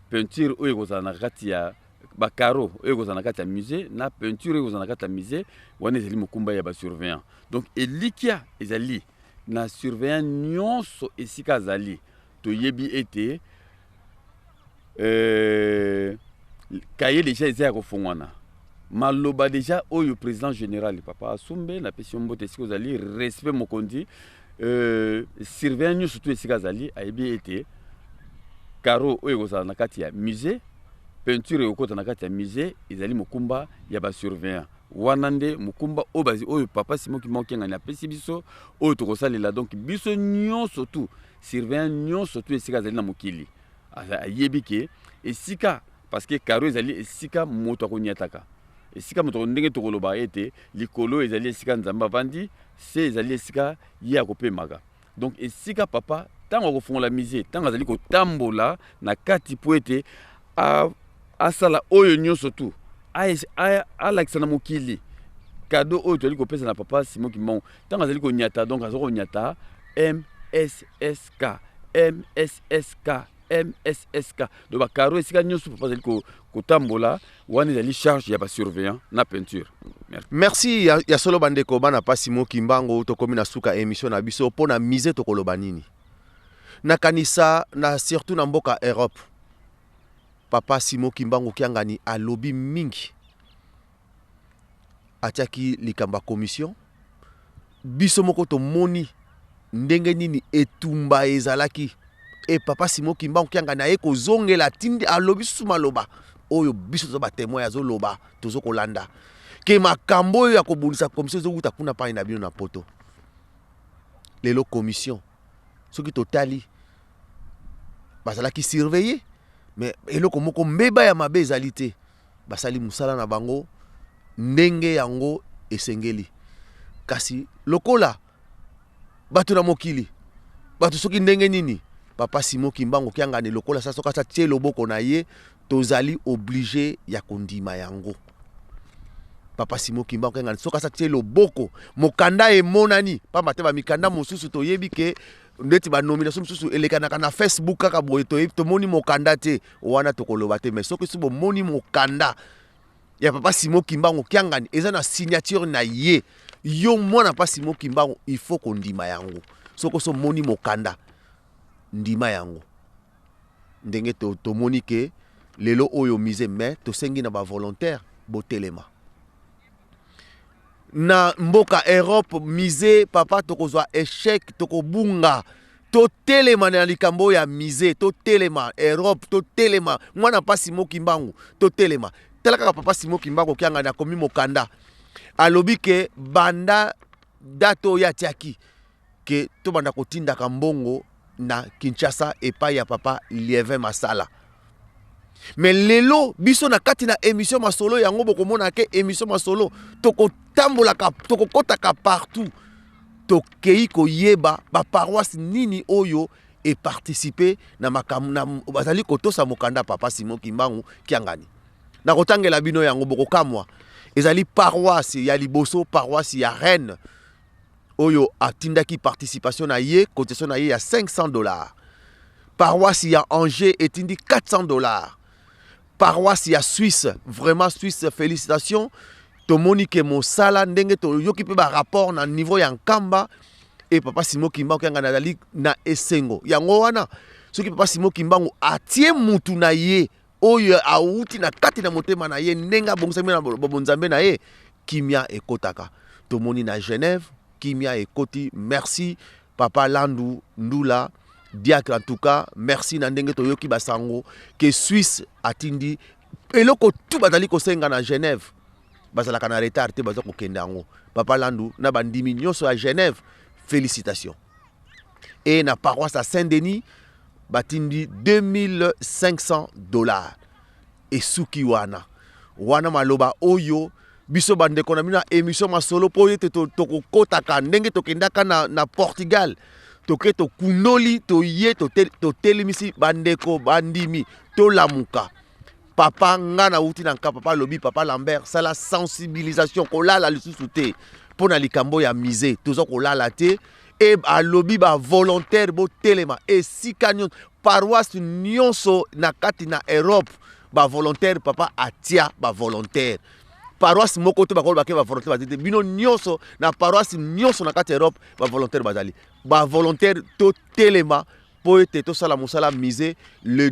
peinture oyo ekozala na kati ya bacarreaux, oyo ekozala na kati ya musée, na peinture oyo ekozala na kati ya musée wana. Ezali mokumba ya basurveillant. Donc elikya ezali na surveillant nyonso esika azali. Toyebi ete cahier déjà eza ya kofongwana. Maloba déjà oyo président général Papa Asumbe, napesi yo mbote esika ozali, respect mokonzi. Surveillant nyonso tu esika azali ayebi ete carreau oyo ekozala na kati ya musée, peinture ekokota na kati ya musée, ezali mokumba ya basurveillant wana. Nde mokumba oyo Papa Simon Kimbangu Kiangani apesi biso, oyo tokosalela. Donc biso nyonso tu, surveillant nyonso tu esika azali na mokili, ayebi ke esika, parce que carreau ezali esika moto akoniataka, esika moto, ndenge tokoloba ete likolo ezali esika Nzambe avandi, se ezali esika ye akopemaka. Donc esika papa, ntango akofongola musée, ntango azali kotambola na kati mpo ete asala oyo nyonso tu, alakisa na mokili cadeau oyo tozali kopesa na Papa Simon Kimbangu, ntango azali konyata, donc azali konyata MSSK, MSSK, MSSK. Donc bacarreaux esika nyonso papa azali kotambola wana, ezali charge ya basurveillant na peinture. Merci, merci. Ya solo, bandeko bana pa Simon Kimbangu, tokomi na suka émission na biso. Mpo na musée, tokoloba nini? Nakanisa na surtout na mboka Europe, Papa Simon Kimbangu Kiangani alobi mingi. Atiaki likambo ya commission. Biso moko tomoni ndenge nini etumba ezalaki. E papa Simon Kimbangu Kiangani aye kozongela, atindi, alobi susu maloba oyo biso toza ba temoin, azoloba, tozo kolanda ke makambo oyo ya kobundisa commission ezowuta kuna pai na bino na poto. Lelo commission soki totali bazalaki surveiller, mais eloko moko mbeba ya mabe ezali te. Basali mosala na bango ndenge yango esengeli. Kasi lokola bato na mokili, bato soki ndenge nini, papa Simon Kimbangu Kiangani lokola sa soki atie loboko na ye, tozali oblige ya kondima yango. Papa Simon Kimbangu Kiangani soki atie loboko, mokanda emonani, pamba te ba mikanda mosusu toyebi ke ndeti ba nomination mosusu elekanaka na Facebook kaka boye, toyebi tomoni mokanda te, wana tokoloba te. Mais soki so bomoni mokanda ya papa Simon Kimbangu Kiangani eza na signature na ye, yo mwana papa Simon Kimbangu il faut kondima yango. Soki so moni mokanda, ndima yango. Ndenge tomoni ke lelo oyo mise, mais tosengi na ba volontaire botelema na mboka Europe. Mise papa, tokozwa échec, tokobunga. Totelema na likambo ya mise, totelema Europe, totelema mwana papa Simon Kimbangu, totelema. Tala kaka papa Simon Kimbangu Kiangani akomi mokanda, alobi ke banda date oyo atiaki ke tobanda kotindaka mbongo na Kinshasa epai ya papa Lievin Masala. Mais lelo biso na kati na émission masolo yango, bokomona ke émission masolo tokotambolaka, tokokotaka partout, tokei koyeba baparoisse nini oyo eparticipe na makambo na bazali kotosa mokanda papa Simon Kimbangu Kiangani. Nakotangela bino yango, bokokamwa. Ezali paroisse ya liboso, paroisse ya Rennes, oyo atindaki participation na ye, cotisation na ye ya 500 $. Paroisse ya Angers etindi 400 $. Paroisse ya Suisse, vraiment Suisse, félicitations. Tomoni ke mosala ndenge toyoki mpe barapport na niveau ya Nkamba e papa Simon Kimbangu Kiangani azali na esengo. Yango wana soki papa Simon Kimbangu atie mutu na ye oyo awuti na kati na motema na ye, ndenge abongisami na bonzambe na ye, kimia ekotaka. Tomoni na Genève kimia ekoti. Merci papa Landu Ndula diacre, en tout cas merci na ndenge toyoki basango ke Suisse atindi eloko tu bazali kosenga na Genève, bazalaka na retard te, baza kokende yango. Papa Landu na bandimi nyonso ya Genève, félicitations. E na paroisse ya Saint-Denis batindi 2500 $. Esuki wana wana maloba oyo biso bandeko na bino ya émission masolo, mpo ete tokokotaka ndenge tokendaka na Portugal, toke tokundoli, toye totelemisi bandeko bandimi, tolamuka. Papa nga nauti na nka, papa alobi: "Papa Lambert, sala sensibilisation, kolala lisusu te mpo na likambo ya mise, toza kolala te." E alobi bavolontaire botelema esika nyonso, paroisse nyonso na kati na Europe, bavolontaire. Papa atia bavolontaire, paroisse moko te bakoloba ke bavolontaire bazali te. Bino nyonso na paroisse nyonso na kati ya Europe, bavolontaire bazali. Bavolontaire totelema mpo ete tosala mosala mise le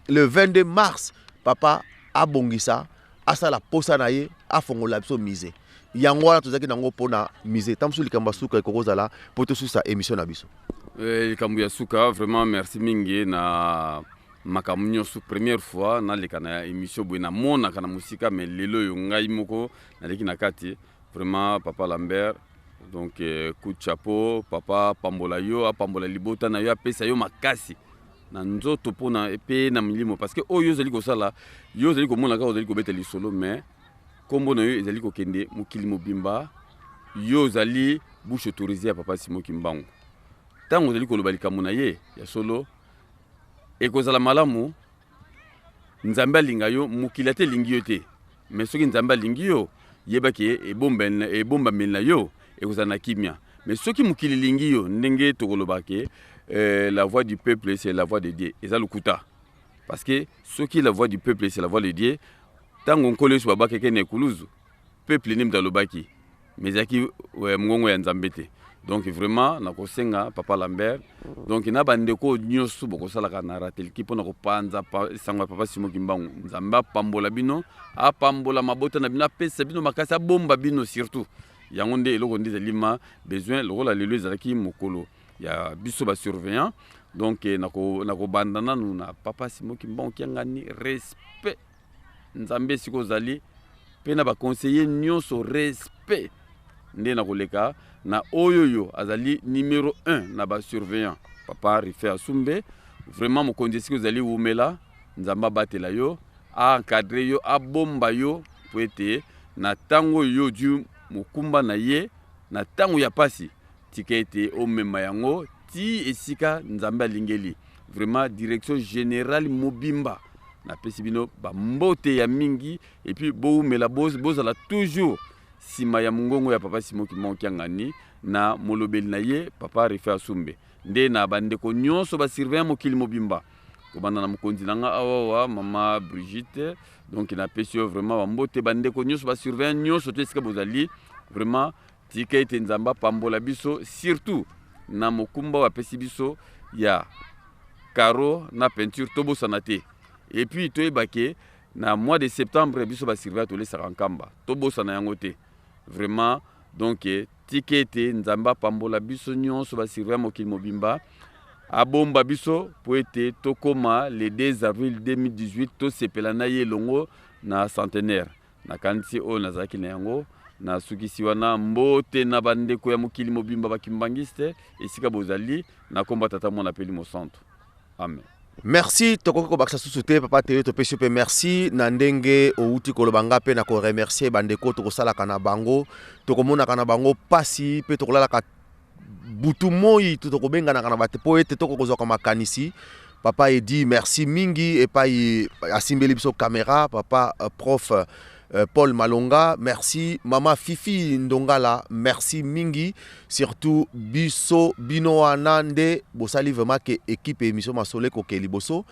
22 mars. Papa abongisa, asala posa na ye, afongola biso mise. Yango wana tozalaki nango mpona mise. Ta mosusu likambo ya suka ekokozala mpo tosusa émission na biso. Likambo ya suka, vraiment merci mingi na makambo nyonso. Première fois naleka na émission boye, namonaka na mosika, mais lelo oyo ngai moko naleki na kati. Vraiment papa Lambert, donc coup de chapeau. Papa apambola yo, apambola libota na yo, apesa yo makasi na nzoto mpona mpe na milimo, parce que oyo ozali kosala, yo ozali komona kaka ozali kobeta lisolo, mais nkombo na yo ezali kokende mokili mobimba. Yo ozali bouche autorisée ya papa Simon Kimbangu. Ntango ozali koloba likambo na ye ya solo, ekozala malamu Nzambe alinga yo. Mokili ate elingi yo te, mais soki Nzambe alingi yo, yebaki ebombameli na yo ekozala na kimia. Mais soki mokili elingi yo, ndenge tokoloba ke la voix du peuple, c'est la voix de Dieu, eza lokuta. Parce que soki la voix du peuple, c'est la voix de Dieu, ntango Nkolo Yesu babakeke na ekuluzu, peuple nde moto alobaki, mais ezalaki mongongo ya Nzambe te. Donc vraiment nakosenga papa Lambert, donc na bandeko nyonso bokosalaka na Ratelki mpona kopanza sango ya papa Simon Kimbangu, Nzambe apambola bino, apambola mabota na bino, apesa bino makasi, abomba bino surtout. Yango nde eloko nde ezali ma besoin. Lokola lelo ezalaki mokolo ya biso basurveillant, donc nakobanda nanu na papa Simon Kimbangu Kiangani, respect. Nzambe esika ozali, mpe na baconseiller nyonso, respect. Nde nakoleka na oyo oyo azali numero 1 na basurveillant, papa Rife Asumbe. Vraiment, mokonzi esika ozali, wumela. Nzambe abatela yo, aencadre yo, abomba yo, po ete na ntango oyo yo ozwi mokumba na ye, na ntango ya pasi, tika ete omema yango ti esika Nzambe alingeli. Vraiment, direction générale mobimba, napesi bino bambote ya mingi. Et puis bowumela, bozala toujours nsima ya mongongo ya papa Simon Kimbangu Kiangani na molobeli na ye papa Rife Asumbe. Nde na bandeko nyonso basurveillant mokili mobimba, kobanda na mokonzi na nga awawa, mama Brigitte, donc napesi yo vraiment bambote. Bandeko nyonso basurveillant nyonso to esika bozali, vraiment tika ete Nzambe apambola biso, surtout na mokumba oyo apesi biso ya carreau na peinture. Tobosana te. Et puis toyeba ke na mois de septembre biso basurveillant tolesaka Nkamba, tobosana yango te. Vraiment, donc tika ete Nzambe apambola biso nyonso basurveillant mokili mobimba, abomba biso po ete tokóma le 2 avril 2018, tosepela na ye elongo na centenaire. Nakanisi oyo nazalaki na yango, nasukisi wana. Mbote na bandeko ya mokili mobimba bakimbangiste esika bozali, na komba Tata, Mwana mpe Mosantu, amen. Merci. Tokoki kobakisa susu te. Papa Teye, topesi yo mpe merci na ndenge outi koloba. Nga mpe na koremercier bandeko tokosalaka na bango, tokomonaka na bango pasi mpe tokolalaka butu moi, to tokobenganaka na bato mpo ete tokokozwaka makanisi. Papa Edi, merci mingi epai asimbeli biso caméra. Papa prof Paul Malonga, merci. Mama Fifi Ndongala, merci mingi. Surtout biso bino wana nde bosali vraiment ke équipe émission Masolo ekoke liboso.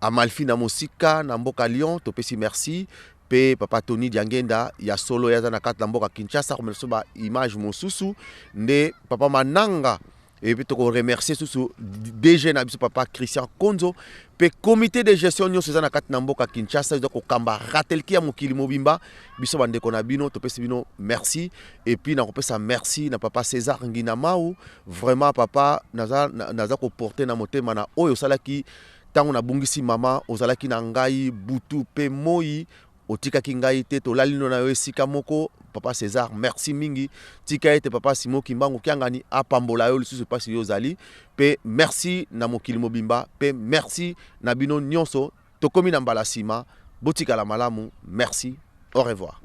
Amalfi na mosika na mboka Lyon, topesi merci. Mpe papa Tony Diangenda ya solo, ye aza na kati na mboka Kinshasa, komela biso baimage mosusu. Nde papa Mananga. Et puis tokoremercier susu DG na biso papa Christian Konzo, mpe comité de gestion nyonso eza na kati na mboka Kinshasa, eza kokamba Ratelki ya mokili mobimba. Biso bandeko na bino topesi bino merci. Et puis nakopesa merci na papa César Nginamau. Vraiment papa, naza, naza koporte na motema na oyo osalaki ntango nabungisi mama. Ozalaki na ngai butu mpe moi, otikaki ngai te, tolali no na yo esika moko. Papa César, merci mingi. Tika ete papa Simon Kimbangu Kiangani apambola yo lisusu mpasi yo ozali. Mpe merci na mokili mobimba, mpe merci na bino nyonso. Tokomi na mbala nsima, botikala malamu. Merci, au revoir.